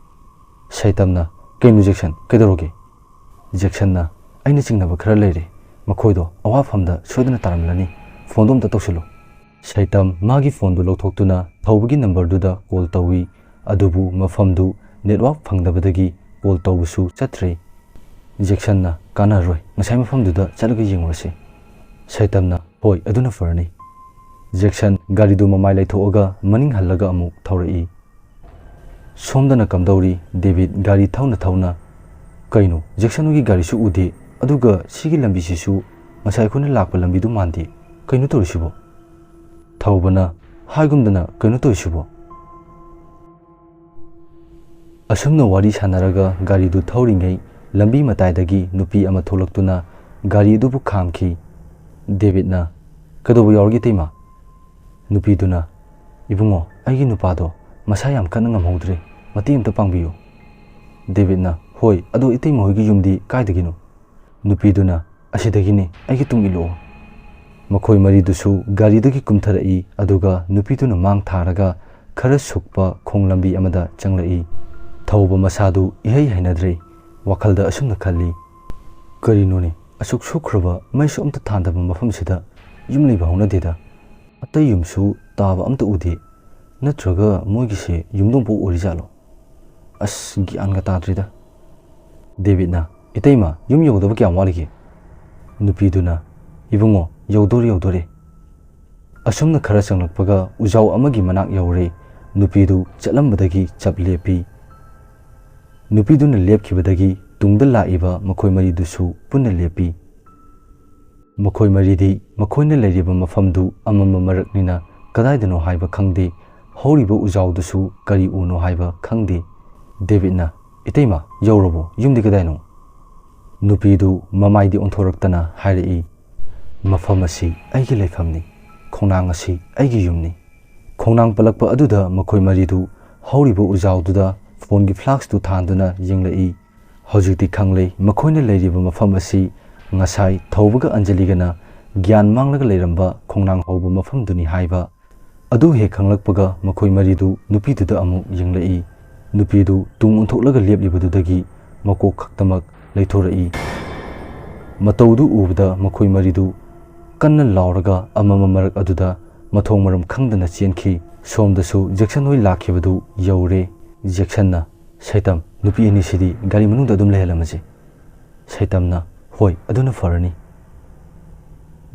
ꯁꯩꯇꯝꯅ, "ꯀꯩꯅꯣ ꯖꯦꯛꯁꯟ, ꯀꯩꯗꯧꯔꯒꯦ?" ꯖꯦꯛꯁꯟꯅ, "ꯑꯩꯅ ꯆꯤꯡꯅꯕ ꯈꯔ ꯂꯩꯔꯦ꯫ ꯃꯈꯣꯏꯗꯣ ꯑꯋꯥꯐꯝꯗ ꯁꯣꯏꯗꯅ ꯇꯥꯔꯝꯂꯅꯤ꯫ ꯐꯣꯟꯗꯣ ꯑꯝꯇ ꯇꯧꯁꯤꯜꯂꯨ꯫" ꯁꯩꯇꯝ ꯃꯥꯒꯤ ꯐꯣꯟꯗꯨ ꯂꯧꯊꯣꯛꯇꯨꯅ ꯊꯧꯕꯒꯤ ꯅꯝꯕꯔꯗꯨꯗ ꯀꯣꯜ ꯇꯧꯏ꯫ ꯑꯗꯨꯕꯨ ꯃꯐꯝꯗꯨ ꯅꯦꯠꯋꯥꯔꯛ ꯐꯪꯗꯕꯗꯒꯤ ꯀꯣꯜ ꯇꯧꯕꯁꯨ ꯆꯠꯇ꯭ꯔꯦ꯫ ꯖꯦꯛꯁꯟꯅ, "ꯀꯥꯟꯅꯔꯣꯏ, ꯉꯁꯥꯏ ꯃꯐꯝꯗꯨꯗ ꯆꯠꯂꯒ ꯌꯦꯡꯉꯨꯔꯁꯤ꯫" ꯁꯩꯇꯝꯅ, "ꯍꯣꯏ, ꯑꯗꯨꯅ ꯐꯔꯅꯤ꯫" ꯖꯦꯛꯁꯟ ꯒꯥꯔꯤꯗꯨ ꯃꯃꯥꯏ ꯂꯩꯊꯣꯛꯑꯒ ꯃꯅꯤꯡ ꯍꯜꯂꯒ ꯑꯃꯨꯛ ꯊꯧꯔꯛꯏ꯫ ꯁꯣꯝꯗꯅ ꯀꯝꯗꯧꯔꯤ? ꯗꯦꯕꯤꯠ ꯒꯥꯔꯤ ꯊꯧꯅ ꯊꯧꯅ, "ꯀꯩꯅꯣ, ꯖꯦꯛꯁꯟ ꯍꯣꯏꯒꯤ ꯒꯥꯔꯤꯁꯨ ꯎꯗꯦ, ꯑꯗꯨꯒ ꯁꯤꯒꯤ ꯂꯝꯕꯤꯁꯤꯁꯨ ꯉꯁꯥꯏ ꯑꯩꯈꯣꯏꯅ ꯂꯥꯛꯄ ꯂꯝꯕꯤꯗꯨ ꯃꯥꯟꯗꯦ꯫ ꯀꯩꯅꯣ ꯇꯧꯔꯤꯁꯤꯕꯣ?" ꯊꯧꯕꯅ, "ꯍꯥꯏꯒꯨꯝꯗꯅ ꯀꯩꯅꯣ ꯇꯧꯔꯤꯁꯤꯕꯣ?" ꯑꯁꯨꯝꯅ ꯋꯥꯔꯤ ꯁꯥꯟꯅꯔꯒ ꯒꯥꯔꯤꯗꯨ ꯊꯧꯔꯤꯉꯩ ꯂꯝꯕꯤ ꯃꯇꯥꯏꯗꯒꯤ ꯅꯨꯄꯤ ꯑꯃ ꯊꯣꯛꯂꯛꯇꯨꯅ ꯒꯥꯔꯤ ꯑꯗꯨꯕꯨ ꯈꯥꯝꯈꯤ꯫ ꯗꯦꯕꯤꯠꯅ, "ꯀꯩꯗꯧꯕ ꯌꯥꯎꯔꯒꯦ ꯏꯇꯩꯃ?" ꯅꯨꯄꯤꯗꯨꯅ, "ꯏꯕꯨꯡꯉꯣ, ꯑꯩꯒꯤ ꯅꯨꯄꯥꯗꯣ ꯃꯁꯥ ꯌꯥꯝ ꯀꯟꯅ ꯉꯝꯍꯧꯗ꯭ꯔꯦ, ꯃꯇꯦꯡ ꯑꯝꯇ ꯄꯥꯡꯕꯤꯌꯨ꯫" ꯗꯦꯕꯤꯠꯅ, "ꯍꯣꯏ, ꯑꯗꯣ ꯏꯇꯩꯃ ꯍꯣꯏꯒꯤ ꯌꯨꯝꯗꯤ ꯀꯥꯏꯗꯒꯤꯅꯣ?" ꯅꯨꯄꯤꯗꯨꯅ, "ꯑꯁꯤꯗꯒꯤꯅꯦ, ꯑꯩꯒꯤ ꯇꯨꯡ ꯏꯜꯂꯛꯑꯣ꯫" ꯃꯈꯣꯏ ꯃꯔꯤꯗꯨꯁꯨ ꯒꯥꯔꯤꯗꯒꯤ ꯀꯨꯝꯊꯔꯛꯏ, ꯑꯗꯨꯒ ꯅꯨꯄꯤꯗꯨꯅ ꯃꯥꯡ ꯊꯥꯔꯒ ꯈꯔ ꯁꯨꯛꯄ ꯈꯣꯡ ꯂꯝꯕꯤ ꯑꯃꯗ ꯆꯪꯂꯛꯏ꯫ ꯊꯧꯕ ꯃꯁꯥꯗꯨ ꯏꯍꯩ ꯍꯩꯅꯗ꯭ꯔꯦ, ꯋꯥꯈꯜꯗ ꯑꯁꯨꯝꯅ ꯈꯜꯂꯤ, "ꯀꯔꯤꯅꯣꯅꯦ, ꯑꯁꯨꯛ ꯁꯨꯛꯈ꯭ꯔꯕ ꯃꯩꯁꯨ ꯑꯝꯇ ꯊꯥꯟꯗꯕ ꯃꯐꯝꯁꯤꯗ ꯌꯨꯝ ꯂꯩꯕ ꯍꯧꯅꯗꯦꯗ꯫ ꯑꯇꯩ ꯌꯨꯝꯁꯨ ꯇꯥꯕ ꯑꯝꯇ ꯎꯗꯦ꯫ ꯅꯠꯇ꯭ꯔꯒ ꯃꯣꯏꯒꯤꯁꯦ ꯌꯨꯝꯗꯣꯡꯄꯣꯛ ꯑꯣꯏꯔꯤꯖꯥꯠꯂꯣ? ꯑꯁ, ꯒ꯭ꯌꯥꯟꯒ ꯇꯥꯗ꯭ꯔꯦꯗ꯫" ꯗꯦꯕꯤꯠꯅ, "ꯏꯇꯩꯃ, ꯌꯨꯝ ꯌꯧꯗꯕ ꯀꯌꯥꯝ ꯋꯥꯠꯂꯤꯒꯦ?" ꯅꯨꯄꯤꯗꯨꯅ, "ꯏꯕꯨꯡꯉꯣ, ꯌꯧꯗꯣꯔꯦ, ꯌꯧꯗꯣꯔꯦ꯫" ꯑꯁꯨꯝꯅ ꯈꯔ ꯆꯪꯂꯛꯄꯒ ꯎꯖꯥꯎ ꯑꯃꯒꯤ ꯃꯅꯥꯛ ꯌꯧꯔꯦ꯫ ꯅꯨꯄꯤꯗꯨ ꯆꯠꯂꯝꯕꯗꯒꯤ ꯆꯞ ꯂꯦꯞꯄꯤ꯫ ꯅꯨꯄꯤꯗꯨꯅ ꯂꯦꯞꯈꯤꯕꯗꯒꯤ ꯇꯨꯡꯗ ꯂꯥꯛꯏꯕ ꯃꯈꯣꯏ ꯃꯔꯤꯗꯨꯁꯨ ꯄꯨꯟꯅ ꯂꯦꯞꯄꯤ꯫ ꯃꯈꯣꯏ ꯃꯔꯤꯗꯤ ꯃꯈꯣꯏꯅ ꯂꯩꯔꯤꯕ ꯃꯐꯝꯗꯨ ꯑꯃꯝꯕ ꯃꯔꯛꯅꯤꯅ ꯀꯗꯥꯏꯗꯅꯣ ꯍꯥꯏꯕ ꯈꯪꯗꯦ, ꯍꯧꯔꯤꯕ ꯎꯖꯥꯎꯗꯨꯁꯨ ꯀꯔꯤ ꯎꯅꯣ ꯍꯥꯏꯕ ꯈꯪꯗꯦ꯫ ꯗꯦꯕꯤꯠꯅ, "ꯏꯇꯩꯃ, ꯌꯧꯔꯕꯣ? ꯌꯨꯝꯗꯤ ꯀꯗꯥꯏꯅꯣ?" ꯅꯨꯄꯤꯗꯨ ꯃꯃꯥꯏꯗꯤ ꯑꯣꯟꯊꯣꯔꯛꯇꯅ ꯍꯥꯏꯔꯛꯏ, "ꯃꯐꯝ ꯑꯁꯤ ꯑꯩꯒꯤ ꯂꯩꯐꯝꯅꯤ, ꯈꯣꯡꯅꯥꯡ ꯑꯁꯤ ꯑꯩꯒꯤ ꯌꯨꯝꯅꯤ꯫" ꯈꯣꯡꯅꯥꯡ ꯄꯜꯂꯛꯄ ꯑꯗꯨꯗ ꯃꯈꯣꯏ ꯃꯔꯤꯗꯨ ꯍꯧꯔꯤꯕ ꯎꯖꯥꯎꯗꯨꯗ ꯐꯣꯟꯒꯤ ꯐ꯭ꯂꯥꯁꯇꯨ ꯊꯥꯟꯗꯨꯅ ꯌꯦꯡꯂꯛꯏ꯫ ꯍꯧꯖꯤꯛꯇꯤ ꯈꯪꯂꯦ, ꯃꯈꯣꯏꯅ ꯂꯩꯔꯤꯕ ꯃꯐꯝ ꯑꯁꯤ ꯉꯁꯥꯏ ꯊꯧꯕꯒ ꯑꯟꯖꯂꯤꯒꯅ ꯒ꯭ꯌꯥꯟ ꯃꯥꯡꯂꯒ ꯂꯩꯔꯝꯕ ꯈꯣꯡꯅꯥꯡ ꯍꯧꯕ ꯃꯐꯝꯗꯨꯅꯤ ꯍꯥꯏꯕ꯫ ꯑꯗꯨ ꯍꯦꯛ ꯈꯪꯂꯛꯄꯒ ꯃꯈꯣꯏ ꯃꯔꯤꯗꯨ ꯅꯨꯄꯤꯗꯨꯗ ꯑꯃꯨꯛ ꯌꯦꯡꯂꯛꯏ꯫ ꯅꯨꯄꯤꯗꯨ ꯇꯨꯡ ꯑꯣꯟꯊꯣꯛꯂꯒ ꯂꯦꯞꯂꯤꯕꯗꯨꯗꯒꯤ ꯃꯀꯣꯛ ꯈꯛꯇꯃꯛ ꯂꯩꯊꯣꯔꯛꯏ꯫ ꯃꯇꯧꯗꯨ ꯎꯕꯗ ꯃꯈꯣꯏ ꯃꯔꯤꯗꯨ ꯀꯟꯅ ꯂꯥꯎꯔꯒ ꯑꯃꯝꯕ ꯃꯔꯛ ꯑꯗꯨꯗ ꯃꯊꯣꯡ ꯃꯔꯝ ꯈꯪꯗꯅ ꯆꯦꯟꯈꯤ꯫ ꯁꯣꯝꯗꯁꯨ ꯖꯦꯛꯁꯟ ꯍꯣꯏ ꯂꯥꯛꯈꯤꯕꯗꯨ ꯌꯧꯔꯦ꯫ ꯖꯦꯛꯁꯟꯅ, "ꯁꯩꯇꯝ, ꯅꯨꯄꯤ ꯑꯅꯤꯁꯤꯗꯤ ꯒꯥꯔꯤ ꯃꯅꯨꯡꯗ ꯑꯗꯨꯝ ꯂꯩꯍꯜꯂꯝꯃꯁꯤ꯫" ꯁꯩꯇꯝꯅ, "ꯍꯣꯏ, ꯑꯗꯨꯅ ꯐꯔꯅꯤ꯫"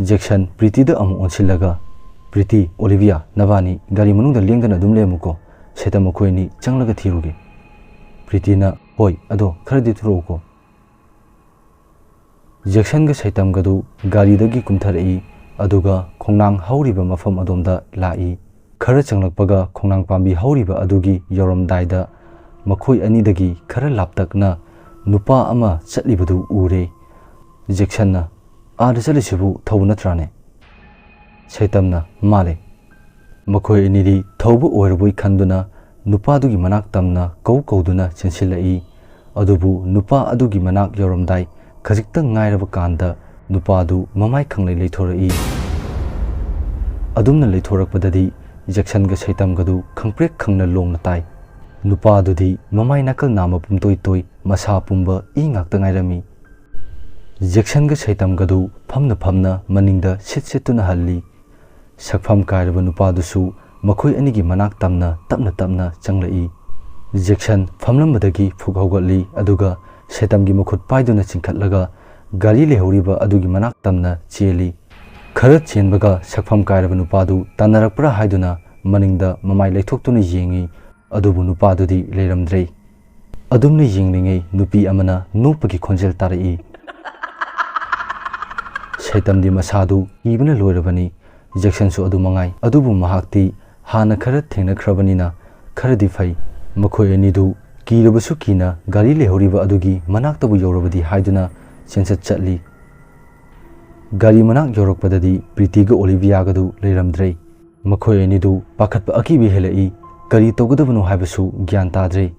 ꯖꯦꯛꯁꯟ ꯄ꯭ꯔꯤꯇꯤꯗ ꯑꯃꯨꯛ ꯑꯣꯟꯁꯤꯜꯂꯒ, "ꯄ꯭ꯔꯤꯇꯤ, ꯑꯣꯂꯤꯚꯤꯌꯥ, ꯅꯕꯥꯅꯤ ꯒꯥꯔꯤ ꯃꯅꯨꯡꯗ ꯂꯦꯡꯗꯅ ꯑꯗꯨꯝ ꯂꯩꯔꯝꯃꯨꯀꯣ꯫ ꯁꯩꯇꯝ, ꯑꯩꯈꯣꯏ ꯑꯅꯤ ꯆꯪꯂꯒ ꯊꯤꯔꯨꯒꯦ꯫" ꯄ꯭ꯔꯤꯇꯤꯅ, "ꯍꯣꯏ, ꯑꯗꯣ ꯈꯔꯗꯤ ꯊꯣꯔꯛꯎꯀꯣ꯫" ꯖꯦꯛꯁꯟꯒ ꯁꯩꯇꯝꯒꯗꯨ ꯒꯥꯔꯤꯗꯒꯤ ꯀꯨꯝꯊꯔꯛꯏ, ꯑꯗꯨꯒ ꯈꯣꯡꯅꯥꯡ ꯍꯧꯔꯤꯕ ꯃꯐꯝ ꯑꯗꯣꯝꯗ ꯂꯥꯛꯏ꯫ ꯈꯔ ꯆꯪꯂꯛꯄꯒ ꯈꯣꯡꯅꯥꯡ ꯄꯥꯝꯕꯤ ꯍꯧꯔꯤꯕ ꯑꯗꯨꯒꯤ ꯌꯧꯔꯝꯗꯥꯏꯗ ꯃꯈꯣꯏ ꯑꯅꯤꯗꯒꯤ ꯈꯔ ꯂꯥꯞꯇꯛꯅ ꯅꯨꯄꯥ ꯑꯃ ꯆꯠꯂꯤꯕꯗꯨ ꯎꯔꯦ꯫ ꯖꯦꯛꯁꯟꯅ, "ꯑꯥꯗ ꯆꯠꯂꯤꯁꯤꯕꯨ ꯊꯧꯕ ꯅꯠꯇ꯭ꯔꯥꯅꯦ?" ꯁꯩꯇꯝꯅ, "ꯃꯥꯜꯂꯦ꯫" ꯃꯈꯣꯏ ꯑꯅꯤꯗꯤ ꯊꯧꯕ ꯑꯣꯏꯔꯕꯣꯏ ꯈꯟꯗꯨꯅ ꯅꯨꯄꯥꯗꯨꯒꯤ ꯃꯅꯥꯛ ꯇꯝꯅ ꯀꯧ ꯀꯧꯗꯨꯅ ꯆꯦꯟꯁꯤꯜꯂꯛꯏ꯫ ꯑꯗꯨꯕꯨ ꯅꯨꯄꯥ ꯑꯗꯨꯒꯤ ꯃꯅꯥꯛ ꯌꯧꯔꯝꯗꯥꯏ ꯈꯖꯤꯛꯇꯪ ꯉꯥꯏꯔꯕ ꯀꯥꯟꯗ ꯅꯨꯄꯥꯗꯨ ꯃꯃꯥꯏ ꯈꯪꯂꯩ ꯂꯩꯊꯣꯔꯛꯏ꯫ ꯑꯗꯨꯝꯅ ꯂꯩꯊꯣꯔꯛꯄꯗꯗꯤ ꯖꯦꯛꯁꯟꯒ ꯁꯩꯇꯝꯒꯗꯨ ꯈꯪꯄ꯭ꯔꯦꯛ ꯈꯪꯅ ꯂꯣꯡꯅ ꯇꯥꯏ꯫ ꯅꯨꯄꯥꯗꯨꯗꯤ ꯃꯃꯥꯏ ꯅꯥꯀꯜ ꯅꯥꯝꯃ ꯄꯨꯝꯇꯣꯏ ꯇꯣꯏ, ꯃꯁꯥ ꯄꯨꯝꯕ ꯏ ꯉꯥꯛꯇ ꯉꯥꯏꯔꯝꯃꯤ꯫ ꯖꯦꯛꯁꯟꯒ ꯁꯩꯇꯝꯒꯗꯨ ꯐꯝꯅ ꯐꯝꯅ ꯃꯅꯤꯡꯗ ꯁꯤꯠ ꯁꯤꯠꯇꯨꯅ ꯍꯜꯂꯤ꯫ ꯁꯛꯐꯝ ꯀꯥꯏꯔꯕ ꯅꯨꯄꯥꯗꯨꯁꯨ ꯃꯈꯣꯏ ꯑꯅꯤꯒꯤ ꯃꯅꯥꯛ ꯇꯝꯅ ꯇꯞꯅ ꯇꯞꯅ ꯆꯪꯂꯛꯏ꯫ ꯖꯦꯛꯁꯟ ꯐꯝꯂꯝꯕꯗꯒꯤ ꯐꯨꯛ ꯍꯧꯒꯠꯂꯤ, ꯑꯗꯨꯒ ꯁꯩꯇꯝꯒꯤ ꯃꯈꯨꯠ ꯄꯥꯏꯗꯨꯅ ꯆꯤꯡꯈꯠꯂꯒ ꯒꯥꯔꯤ ꯂꯩꯍꯧꯔꯤꯕ ꯑꯗꯨꯒꯤ ꯃꯅꯥꯛ ꯇꯝꯅ ꯆꯦꯜꯂꯤ꯫ ꯈꯔ ꯆꯦꯟꯕꯒ ꯁꯛꯐꯝ ꯀꯥꯏꯔꯕ ꯅꯨꯄꯥꯗꯨ ꯇꯥꯟꯅꯔꯛꯄ꯭ꯔꯥ ꯍꯥꯏꯗꯨꯅ ꯃꯅꯤꯡꯗ ꯃꯃꯥꯏ ꯂꯩꯊꯣꯛꯇꯨꯅ ꯌꯦꯡꯉꯤ, ꯑꯗꯨꯕꯨ ꯅꯨꯄꯥꯗꯨꯗꯤ ꯂꯩꯔꯝꯗ꯭ꯔꯦ꯫ ꯑꯗꯨꯝꯅ ꯌꯦꯡꯂꯤꯉꯩ ꯅꯨꯄꯤ ꯑꯃꯅ ꯅꯣꯛꯄꯒꯤ ꯈꯣꯟꯖꯦꯜ ꯇꯥꯔꯛꯏ꯫ ꯁꯩꯇꯝꯗꯤ ꯃꯁꯥꯗꯨ ꯀꯤꯕꯅ ꯂꯣꯏꯔꯕꯅꯤ꯫ ꯖꯦꯛꯁꯟꯁꯨ ꯑꯗꯨ ꯃꯉꯥꯏ꯫ ꯑꯗꯨꯕꯨ ꯃꯍꯥꯛꯇꯤ ꯍꯥꯟꯅ ꯈꯔ ꯊꯦꯡꯅꯈ꯭ꯔꯕꯅꯤꯅ ꯈꯔꯗꯤ ꯐꯩ꯫ ꯃꯈꯣꯏ ꯑꯅꯤꯗꯨ ꯀꯤꯔꯕꯁꯨ ꯀꯤꯅ ꯒꯥꯔꯤ ꯂꯩꯍꯧꯔꯤꯕ ꯑꯗꯨꯒꯤ ꯃꯅꯥꯛꯇꯕꯨ ꯌꯧꯔꯕꯗꯤ ꯍꯥꯏꯗꯨꯅ ꯆꯦꯟꯆꯠ ꯆꯠꯂꯤ꯫ ꯒꯥꯔꯤ ꯃꯅꯥꯛ ꯌꯧꯔꯛꯄꯗꯗꯤ ꯄ꯭ꯔꯤꯇꯤꯒ ꯑꯣꯂꯤꯚꯤꯌꯥꯒꯗꯨ ꯂꯩꯔꯝꯗ꯭ꯔꯦ꯫ ꯃꯈꯣꯏ ꯑꯅꯤꯗꯨ ꯄꯥꯈꯠꯄ ꯑꯀꯤꯕ ꯍꯦꯜꯂꯛꯏ꯫ ꯀꯔꯤ ꯇꯧꯒꯗꯕꯅꯣ ꯍꯥꯏꯕꯁꯨ ꯒ꯭ꯌꯥꯟ ꯇꯥꯗ꯭ꯔꯦ꯫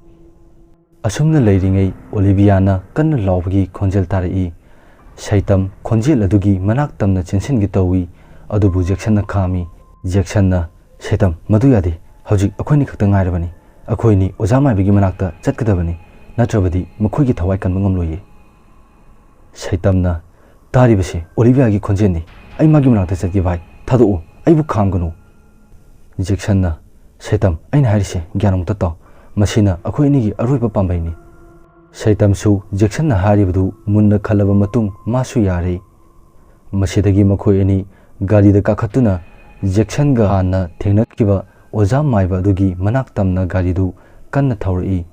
ꯑꯁꯨꯝꯅ ꯂꯩꯔꯤꯉꯩ ꯑꯣꯂꯤꯚꯤꯌꯥꯅ ꯀꯟꯅ ꯂꯥꯎꯕꯒꯤ ꯈꯣꯟꯖꯦꯜ ꯇꯥꯔꯛꯏ꯫ ꯁꯩꯇꯝ ꯈꯣꯟꯖꯦꯜ ꯑꯗꯨꯒꯤ ꯃꯅꯥꯛ ꯇꯝꯅ ꯆꯦꯟꯁꯤꯟꯒꯦ ꯇꯧꯏ, ꯑꯗꯨꯕꯨ ꯖꯦꯛꯁꯟꯅ ꯈꯥꯝꯃꯤ꯫ ꯖꯦꯛꯁꯟꯅ, "ꯁꯩꯇꯝ, ꯃꯗꯨ ꯌꯥꯗꯦ꯫ ꯍꯧꯖꯤꯛ ꯑꯩꯈꯣꯏꯅꯤ ꯈꯛꯇ ꯉꯥꯏꯔꯕꯅꯤ꯫ ꯑꯩꯈꯣꯏꯅꯤ ꯑꯣꯖꯥ ꯃꯥꯏꯕꯒꯤ ꯃꯅꯥꯛꯇ ꯆꯠꯀꯗꯕꯅꯤ, ꯅꯠꯇ꯭ꯔꯕꯗꯤ ꯃꯈꯣꯏꯒꯤ ꯊꯋꯥꯏ ꯀꯟꯕ ꯉꯝꯂꯣꯏꯌꯦ꯫" ꯁꯩꯇꯝꯅ, "ꯇꯥꯔꯤꯕꯁꯤ ꯑꯣꯂꯤꯚꯤꯌꯥꯒꯤ ꯈꯣꯟꯖꯦꯜꯅꯤ꯫ ꯑꯩ ꯃꯥꯒꯤ ꯃꯅꯥꯛꯇ ꯆꯠꯀꯦ ꯚꯥꯏ꯫ ꯊꯥꯗꯣꯛꯎ, ꯑꯩꯕꯨ ꯈꯥꯝꯒꯅꯨ꯫" ꯖꯦꯛꯁꯟꯅ, "ꯁꯩꯇꯝ, ꯑꯩꯅ ꯍꯥꯏꯔꯤꯁꯦ ꯒ꯭ꯌꯥꯟ ꯑꯃꯨꯛꯇ ꯇꯥꯎ꯫ ꯃꯁꯤꯅ ꯑꯩꯈꯣꯏ ꯑꯅꯤꯒꯤ ꯑꯔꯣꯏꯕ ꯄꯥꯝꯕꯩꯅꯤ꯫" ꯁꯩꯇꯝꯁꯨ ꯖꯦꯛꯁꯟꯅ ꯍꯥꯏꯔꯤꯕꯗꯨ ꯃꯨꯟꯅ ꯈꯜꯂꯕ ꯃꯇꯨꯡ ꯃꯥꯁꯨ ꯌꯥꯔꯦ꯫ ꯃꯁꯤꯗꯒꯤ ꯃꯈꯣꯏ ꯑꯅꯤ ꯒꯥꯔꯤꯗ ꯀꯥꯈꯠꯇꯨꯅ ꯖꯦꯛꯁꯟꯒ ꯍꯥꯟꯅ ꯊꯦꯡꯅꯈꯤꯕ ꯑꯣꯖꯥ ꯃꯥꯏꯕ ꯑꯗꯨꯒꯤ ꯃꯅꯥꯛ ꯇꯝꯅ ꯒꯥꯔꯤꯗꯨ ꯀꯟꯅ ꯊꯧꯔꯛꯏ꯫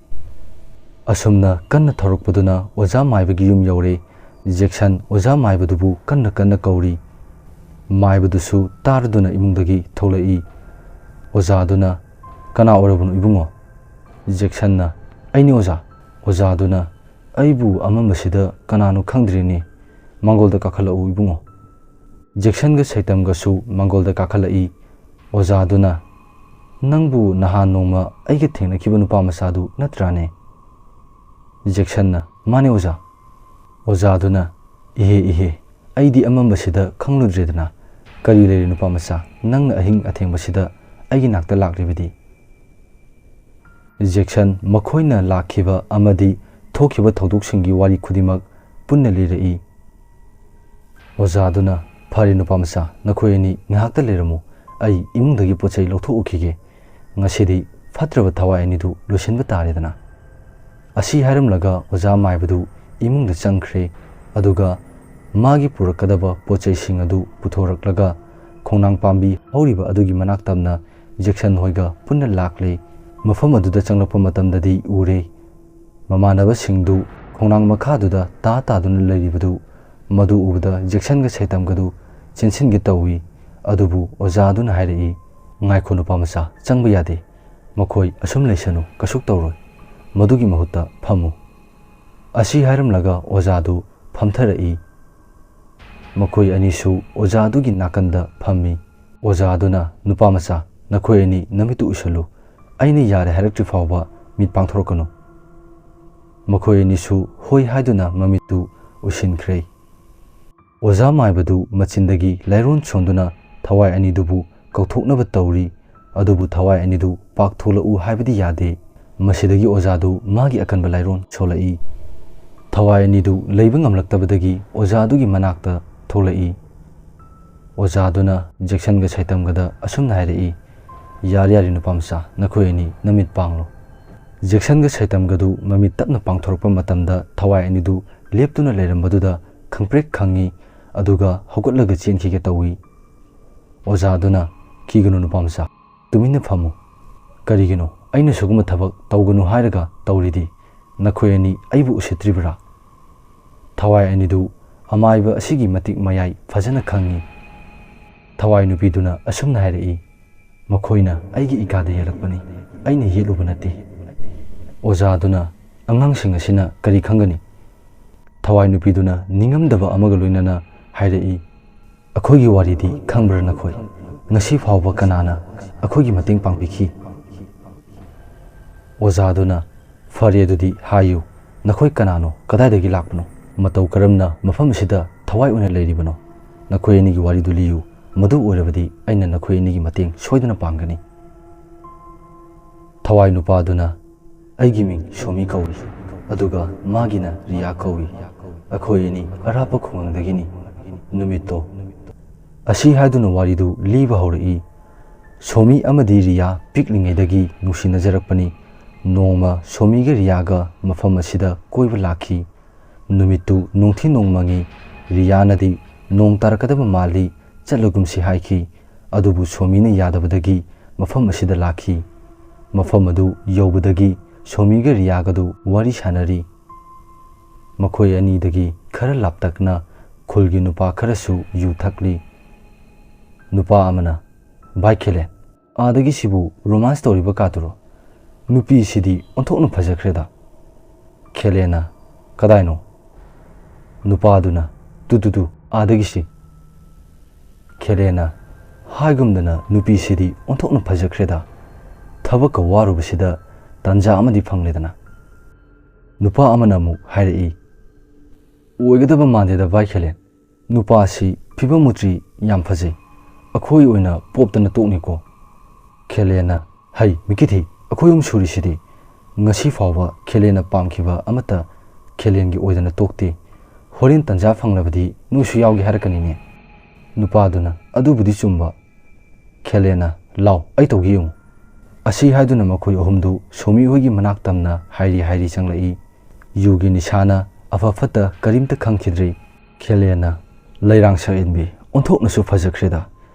ꯑꯁꯨꯝꯅ ꯀꯟꯅ ꯊꯧꯔꯛꯄꯗꯨꯅ ꯑꯣꯖꯥ ꯃꯥꯏꯕꯒꯤ ꯌꯨꯝ ꯌꯧꯔꯦ꯫ ꯖꯦꯛꯁꯟ ꯑꯣꯖꯥ ꯃꯥꯏꯕꯗꯨꯕꯨ ꯀꯟꯅ ꯀꯟꯅ ꯀꯧꯔꯤ꯫ ꯃꯥꯏꯕꯗꯨꯁꯨ ꯇꯥꯔꯗꯨꯅ ꯏꯃꯨꯡꯗꯒꯤ ꯊꯣꯛꯂꯛꯏ꯫ ꯑꯣꯖꯥꯗꯨꯅ, "ꯀꯅꯥ ꯑꯣꯏꯔꯕꯅꯣ ꯏꯕꯨꯡꯉꯣ?" ꯖꯦꯛꯁꯟꯅ, "ꯑꯩꯅꯤ ꯑꯣꯖꯥ꯫" ꯑꯣꯖꯥꯗꯨꯅ, "ꯑꯩꯕꯨ ꯑꯃꯝꯕꯁꯤꯗ ꯀꯅꯥꯅꯣ ꯈꯪꯗ꯭ꯔꯦꯅꯦ꯫ ꯃꯥꯡꯒꯣꯜꯗ ꯀꯥꯈꯠꯂꯛꯎ ꯏꯕꯨꯡꯉꯣ꯫" ꯖꯦꯛꯁꯟꯒ ꯁꯩꯇꯝꯒꯁꯨ ꯃꯥꯡꯒꯣꯜꯗ ꯀꯥꯈꯠꯂꯛꯏ꯫ ꯑꯣꯖꯥꯗꯨꯅ, "ꯅꯪꯕꯨ ꯅꯍꯥꯟ ꯅꯣꯡꯃ ꯑꯩꯒ ꯊꯦꯡꯅꯈꯤꯕ ꯅꯨꯄꯥ ꯃꯆꯥꯗꯨ ꯅꯠꯇ꯭ꯔꯥꯅꯦ?" ꯖꯦꯛꯁꯟꯅ, "ꯃꯥꯅꯦ ꯑꯣꯖꯥ꯫" ꯑꯣꯖꯥꯗꯨꯅ, "ꯏꯍꯦ, ꯏꯍꯦ, ꯑꯩꯗꯤ ꯑꯃꯝꯕꯁꯤꯗ ꯈꯪꯂꯨꯗ꯭ꯔꯦꯗꯅ꯫ ꯀꯔꯤ ꯂꯩꯔꯦ ꯅꯨꯄꯥ ꯃꯆꯥ, ꯅꯪꯅ ꯑꯍꯤꯡ ꯑꯊꯦꯡꯕꯁꯤꯗ ꯑꯩꯒꯤ ꯅꯥꯛꯇ ꯂꯥꯛꯂꯤꯕꯗꯤ?" ꯖꯦꯛꯁꯟ ꯃꯈꯣꯏꯅ ꯂꯥꯛꯈꯤꯕ ꯑꯃꯗꯤ ꯊꯣꯛꯈꯤꯕ ꯊꯧꯗꯣꯛꯁꯤꯡꯒꯤ ꯋꯥꯔꯤ ꯈꯨꯗꯤꯡꯃꯛ ꯄꯨꯟꯅ ꯂꯤꯔꯛꯏ꯫ ꯑꯣꯖꯥꯗꯨꯅ, "ꯐꯔꯦ ꯅꯨꯄꯥ ꯃꯆꯥ, ꯅꯈꯣꯏ ꯑꯅꯤ ꯉꯥꯏꯍꯥꯛꯇ ꯂꯩꯔꯝꯃꯨ꯫ ꯑꯩ ꯏꯃꯨꯡꯗꯒꯤ ꯄꯣꯠ ꯆꯩ ꯂꯧꯊꯣꯛꯎꯈꯤꯒꯦ꯫ ꯉꯁꯤꯗꯤ ꯐꯠꯇ꯭ꯔꯕ ꯊꯋꯥꯏ ꯑꯅꯤꯗꯨ ꯂꯣꯏꯁꯤꯟꯕ ꯇꯥꯔꯦꯗꯅ꯫" ꯑꯁꯤ ꯍꯥꯏꯔꯝꯂꯒ ꯑꯣꯖꯥ ꯃꯥꯏꯕꯗꯨ ꯏꯃꯨꯡꯗ ꯆꯪꯈ꯭ꯔꯦ꯫ ꯑꯗꯨꯒ ꯃꯥꯒꯤ ꯄꯨꯔꯛꯀꯗꯕ ꯄꯣꯠ ꯆꯩꯁꯤꯡ ꯑꯗꯨ ꯄꯨꯊꯣꯔꯛꯂꯒ ꯈꯣꯡꯅꯥꯡ ꯄꯥꯝꯕꯤ ꯍꯧꯔꯤꯕ ꯑꯗꯨꯒꯤ ꯃꯅꯥꯛ ꯇꯝꯅ ꯖꯦꯛꯁꯟ ꯍꯣꯏꯒ ꯄꯨꯟꯅ ꯂꯥꯛꯂꯦ꯫ ꯃꯐꯝ ꯑꯗꯨꯗ ꯆꯪꯂꯛꯄ ꯃꯇꯝꯗꯗꯤ ꯎꯔꯦ, ꯃꯃꯥꯟꯅꯕꯁꯤꯡꯗꯨ ꯈꯣꯡꯅꯥꯡ ꯃꯈꯥꯗꯨꯗ ꯇꯥ ꯇꯥꯗꯨꯅ ꯂꯩꯔꯤꯕꯗꯨ꯫ ꯃꯗꯨ ꯎꯕꯗ ꯖꯦꯛꯁꯟꯒ ꯁꯩꯇꯝꯒꯗꯨ ꯆꯦꯟꯁꯤꯟꯒꯦ ꯇꯧꯏ꯫ ꯑꯗꯨꯕꯨ ꯑꯣꯖꯥ ꯑꯗꯨꯅ ꯍꯥꯏꯔꯛꯏ, "ꯉꯥꯏꯈꯣ ꯅꯨꯄꯥ ꯃꯆꯥ, ꯆꯪꯕ ꯌꯥꯗꯦ꯫ ꯃꯈꯣꯏ ꯑꯁꯨꯝ ꯂꯩꯁꯅꯨ, ꯀꯩꯁꯨ ꯇꯧꯔꯣꯏ꯫ ꯃꯗꯨꯒꯤ ꯃꯍꯨꯠꯇ ꯐꯝꯃꯨ꯫" ꯑꯁꯤ ꯍꯥꯏꯔꯝꯂꯒ ꯑꯣꯖꯥꯗꯨ ꯐꯝꯊꯔꯛꯏ꯫ ꯃꯈꯣꯏ ꯑꯅꯤꯁꯨ ꯑꯣꯖꯥ ꯑꯗꯨꯒꯤ ꯅꯥꯀꯟꯗ ꯐꯝꯃꯤ꯫ ꯑꯣꯖꯥ ꯑꯗꯨꯅ, "ꯅꯨꯄꯥ ꯃꯆꯥ, ꯅꯈꯣꯏ ꯑꯅꯤ ꯅꯃꯤꯠꯇꯨ ꯎꯏꯁꯜꯂꯨ꯫ ꯑꯩꯅ ꯌꯥꯔꯦ ꯍꯥꯏꯔꯛꯇ꯭ꯔꯤ ꯐꯥꯎꯕ ꯃꯤꯠ ꯄꯥꯡꯊꯣꯔꯛꯀꯅꯨ꯫" ꯃꯈꯣꯏ ꯑꯅꯤꯁꯨ ꯍꯣꯏ ꯍꯥꯏꯗꯨꯅ ꯃꯃꯤꯠꯇꯨ ꯎꯏꯁꯤꯟꯈ꯭ꯔꯦ꯫ ꯑꯣꯖꯥ ꯃꯥꯏꯕꯗꯨ ꯃꯆꯤꯟꯗꯒꯤ ꯂꯥꯏꯔꯣꯟ ꯁꯣꯟꯗꯨꯅ ꯊꯋꯥꯏ ꯑꯅꯤꯗꯨꯕꯨ ꯀꯧꯊꯣꯛꯅꯕ ꯇꯧꯔꯤ꯫ ꯑꯗꯨꯕꯨ ꯊꯋꯥꯏ ꯑꯅꯤꯗꯨ ꯄꯥꯛ ꯊꯣꯛꯂꯛꯎ ꯍꯥꯏꯕꯗꯤ ꯌꯥꯗꯦ꯫ ꯃꯁꯤꯗꯒꯤ ꯑꯣꯖꯥꯗꯨ ꯃꯥꯒꯤ ꯑꯀꯟꯕ ꯂꯥꯏꯔꯣꯟ ꯁꯣꯜꯂꯛꯏ꯫ ꯊꯋꯥꯏ ꯑꯅꯤꯗꯨ ꯂꯩꯕ ꯉꯝꯂꯛꯇꯕꯗꯒꯤ ꯑꯣꯖꯥꯗꯨꯒꯤ ꯃꯅꯥꯛꯇ ꯊꯣꯛꯂꯛꯏ꯫ ꯑꯣꯖꯥꯗꯨꯅ ꯖꯦꯛꯁꯟꯒ ꯁꯩꯇꯝꯒꯗ ꯑꯁꯨꯝꯅ ꯍꯥꯏꯔꯛꯏ, "ꯌꯥꯔꯦ, ꯌꯥꯔꯦ ꯅꯨꯄꯥ ꯃꯆꯥ, ꯅꯈꯣꯏ ꯑꯅꯤ ꯅꯃꯤꯠ ꯄꯥꯡꯂꯣ꯫" ꯖꯦꯛꯁꯟꯒ ꯁꯩꯇꯝꯒꯗꯨ ꯃꯃꯤꯠ ꯇꯞꯅ ꯄꯥꯡꯊꯣꯔꯛꯄ ꯃꯇꯝꯗ ꯊꯋꯥꯏ ꯑꯅꯤꯗꯨ ꯂꯦꯞꯇꯨꯅ ꯂꯩꯔꯝꯕꯗꯨꯗ ꯈꯪꯄ꯭ꯔꯦꯛ ꯈꯪꯉꯤ, ꯑꯗꯨꯒ ꯍꯧꯒꯠꯂꯒ ꯆꯦꯟꯈꯤꯒꯦ ꯇꯧꯏ꯫ ꯑꯣꯖꯥꯗꯨꯅ, "ꯀꯤꯒꯅꯨ ꯅꯨꯄꯥ ꯃꯆꯥ, ꯇꯨꯃꯤꯟꯅ ꯐꯝꯃꯨ꯫ ꯀꯔꯤꯒꯤꯅꯣ ꯑꯩꯅ ꯁꯤꯒꯨꯝꯕ ꯊꯕꯛ ꯇꯧꯒꯅꯨ ꯍꯥꯏꯔꯒ ꯇꯧꯔꯤꯗꯤ? ꯅꯈꯣꯏ ꯑꯅꯤ ꯑꯩꯕꯨ ꯎꯁꯤꯠꯇ꯭ꯔꯤꯕ꯭ꯔꯥ?" ꯊꯋꯥꯏ ꯑꯅꯤꯗꯨ ꯑꯃꯥꯏꯕ ꯑꯁꯤꯒꯤ ꯃꯇꯤꯛ ꯃꯌꯥꯏ ꯐꯖꯅ ꯈꯪꯉꯤ꯫ ꯊꯋꯥꯏ ꯅꯨꯄꯤꯗꯨꯅ ꯑꯁꯨꯝꯅ ꯍꯥꯏꯔꯛꯏ, "ꯃꯈꯣꯏꯅ ꯑꯩꯒꯤ ꯏꯀꯥꯗ ꯌꯦꯜꯂꯛꯄꯅꯤ, ꯑꯩꯅ ꯌꯦꯠꯂꯨꯕ ꯅꯠꯇꯦ꯫" ꯑꯣꯖꯥꯗꯨꯅ, "ꯑꯉꯥꯡꯁꯤꯡ ꯑꯁꯤꯅ ꯀꯔꯤ ꯈꯪꯒꯅꯤ?" ꯊꯋꯥꯏ ꯅꯨꯄꯤꯗꯨꯅ ꯅꯤꯡꯉꯝꯗꯕ ꯑꯃꯒ ꯂꯣꯏꯅꯅ ꯍꯥꯏꯔꯛꯏ, "ꯑꯩꯈꯣꯏꯒꯤ ꯋꯥꯔꯤꯗꯤ ꯈꯪꯕ꯭ꯔꯥ ꯅꯈꯣꯏ? ꯉꯁꯤ ꯐꯥꯎꯕ ꯀꯅꯥꯅ ꯑꯩꯈꯣꯏꯒꯤ ꯃꯇꯦꯡ ꯄꯥꯡꯕꯤꯈꯤ?" ꯑꯣꯖꯥꯗꯨꯅ, "ꯐꯔꯦ, ꯑꯗꯨꯗꯤ ꯍꯥꯏꯌꯨ, ꯅꯈꯣꯏ ꯀꯅꯥꯅꯣ? ꯀꯗꯥꯏꯗꯒꯤ ꯂꯥꯛꯄꯅꯣ? ꯃꯇꯧ ꯀꯔꯝꯅ ꯃꯐꯝ ꯑꯁꯤꯗ ꯊꯋꯥꯏ ꯑꯣꯏꯅ ꯂꯩꯔꯤꯕꯅꯣ? ꯅꯈꯣꯏ ꯑꯅꯤꯒꯤ ꯋꯥꯔꯤꯗꯨ ꯂꯤꯌꯨ, ꯃꯗꯨ ꯑꯣꯏꯔꯕꯗꯤ ꯑꯩꯅ ꯅꯈꯣꯏ ꯑꯅꯤꯒꯤ ꯃꯇꯦꯡ ꯁꯣꯏꯗꯅ ꯄꯥꯡꯒꯅꯤ꯫" ꯊꯋꯥꯏ ꯅꯨꯄꯥꯗꯨꯅ, "ꯑꯩꯒꯤ ꯃꯤꯡ ꯁꯣꯃꯤ ꯀꯧꯏ, ꯑꯗꯨꯒ ꯃꯥꯒꯤꯅ ꯔꯤꯌꯥ ꯀꯧꯏ꯫ ꯑꯩꯈꯣꯏ ꯑꯅꯤ ꯑꯔꯥꯞꯄ ꯈꯨꯡꯒꯪꯗꯒꯤꯅꯤ꯫ ꯅꯨꯃꯤꯠꯇꯣ꯫" ꯑꯁꯤ ꯍꯥꯏꯗꯨꯅ ꯋꯥꯔꯤꯗꯨ ꯂꯤꯕ ꯍꯧꯔꯛꯏ꯫ ꯁꯣꯃꯤ ꯑꯃꯗꯤ ꯔꯤꯌꯥ ꯄꯤꯛꯂꯤꯉꯩꯗꯒꯤ ꯅꯨꯡꯁꯤꯅꯖꯔꯛꯄꯅꯤ꯫ ꯅꯣꯡꯃ ꯁꯣꯃꯤꯒ ꯔꯤꯌꯥꯒ ꯃꯐꯝ ꯑꯁꯤꯗ ꯀꯣꯏꯕ ꯂꯥꯛꯈꯤ꯫ ꯅꯨꯃꯤꯠꯇꯨ ꯅꯨꯡꯊꯤ ꯅꯣꯡꯃꯉꯤ꯫ ꯔꯤꯌꯥꯅꯗꯤ ꯅꯣꯡ ꯇꯥꯔꯛꯀꯗꯕ ꯃꯥꯜꯂꯤ, ꯆꯠꯂꯒꯨꯝꯁꯤ ꯍꯥꯏꯈꯤ꯫ ꯑꯗꯨꯕꯨ ꯁꯣꯃꯤꯅ ꯌꯥꯗꯕꯗꯒꯤ ꯃꯐꯝ ꯑꯁꯤꯗ ꯂꯥꯛꯈꯤ꯫ ꯃꯐꯝ ꯑꯗꯨ ꯌꯧꯕꯗꯒꯤ ꯁꯣꯃꯤꯒ ꯔꯤꯌꯥꯒꯗꯨ ꯋꯥꯔꯤ ꯁꯥꯟꯅꯔꯤ꯫ ꯃꯈꯣꯏ ꯑꯅꯤꯗꯒꯤ ꯈꯔ ꯂꯥꯞꯇꯛꯅ ꯈꯨꯜꯒꯤ ꯅꯨꯄꯥ ꯈꯔꯁꯨ ꯌꯨ ꯊꯛꯂꯤ꯫ ꯅꯨꯄꯥ ꯑꯃꯅ, "ꯚꯥꯏ ꯈꯦꯂꯦꯟ, ꯑꯥꯗꯒꯤꯁꯤꯕꯨ ꯔꯣꯃꯥꯟꯁ ꯇꯧꯔꯤꯕ ꯀꯥꯗꯨꯔꯣ? ꯅꯨꯄꯤꯁꯤꯗꯤ ꯑꯣꯟꯊꯣꯛꯅ ꯐꯖꯈ꯭ꯔꯦꯗ꯫" ꯈꯦꯂꯦꯟꯅ, "ꯀꯗꯥꯏꯅꯣ?" ꯅꯨꯄꯥꯗꯨꯅ, "ꯇꯨ, ꯇꯨ, ꯇꯨ, ꯑꯥꯗꯒꯤꯁꯤ꯫" ꯈꯦꯂꯦꯟꯅ, "ꯍꯥꯏꯒꯨꯝꯗꯅ ꯅꯨꯄꯤꯁꯤꯗꯤ ꯑꯣꯟꯊꯣꯛꯅ ꯐꯖꯈ꯭ꯔꯦꯗ꯫ ꯊꯕꯛꯀ ꯋꯥꯔꯨꯕꯁꯤꯗ ꯇꯥꯟꯖꯥ ꯑꯃꯗꯤ ꯐꯪꯂꯦꯗꯅ꯫" ꯅꯨꯄꯥ ꯑꯃꯅ ꯑꯃꯨꯛ ꯍꯥꯏꯔꯛꯏ, "ꯑꯣꯏꯒꯗꯕ ꯃꯥꯟꯗꯦꯗ ꯚꯥꯏ ꯈꯦꯂꯦꯟ꯫ ꯅꯨꯄꯥꯁꯤ ꯐꯤꯕꯝ ꯃꯨꯇ꯭ꯔꯤ ꯌꯥꯝ ꯐꯖꯩ꯫ ꯑꯩꯈꯣꯏ ꯑꯣꯏꯅ ꯄꯣꯞꯇꯅ ꯇꯣꯛꯅꯤꯀꯣ꯫" ꯈꯦꯂꯦꯟꯅ, "ꯍꯩ, ꯃꯤꯀꯤꯊꯤ, ꯑꯩꯈꯣꯏ ꯑꯍꯨꯝ ꯁꯨꯔꯤꯁꯤꯗꯤ꯫ ꯉꯁꯤ ꯐꯥꯎꯕ ꯈꯦꯂꯦꯟꯅ ꯄꯥꯝꯈꯤꯕ ꯑꯃꯠꯇ ꯈꯦꯂꯦꯟꯒꯤ ꯑꯣꯏꯗꯅ ꯇꯣꯛꯇꯦ꯫ ꯍꯣꯔꯦꯟ ꯇꯟꯖꯥ ꯐꯪꯂꯕꯗꯤ ꯅꯣꯏꯁꯨ ꯌꯥꯎꯒꯦ ꯍꯥꯏꯔꯛꯀꯅꯤꯅꯦ"꯫ ꯅꯨꯄꯥꯗꯨꯅ, "ꯑꯗꯨꯕꯨꯗꯤ ꯆꯨꯝꯕ"꯫ ꯈꯦꯂꯦꯟꯅ, "ꯂꯥꯎ, ꯑꯩ ꯇꯧꯒꯦ ꯌꯦꯡꯉꯨ"꯫ ꯑꯁꯤ ꯍꯥꯏꯗꯨꯅ ꯃꯈꯣꯏ ꯑꯍꯨꯝꯗꯨ ꯁꯣꯃꯤ ꯍꯣꯏꯒꯤ ꯃꯅꯥꯛ ꯇꯝꯅ ꯍꯥꯏꯔꯤ ꯍꯥꯏꯔꯤ ꯆꯪꯂꯛꯏ꯫ ꯌꯨꯒꯤ ꯅꯤꯁꯥꯅ ꯑꯐ ꯐꯠꯇ ꯀꯔꯤꯝꯇ ꯈꯪꯈꯤꯗ꯭ꯔꯤ꯫ ꯈꯦꯂꯦꯟꯅ, "ꯂꯩꯔꯥꯡ ꯁꯛꯍꯦꯟꯕꯤ, ꯑꯣꯟꯊꯣꯛꯅꯁꯨ ꯐꯖꯈ꯭ꯔꯦꯗ꯫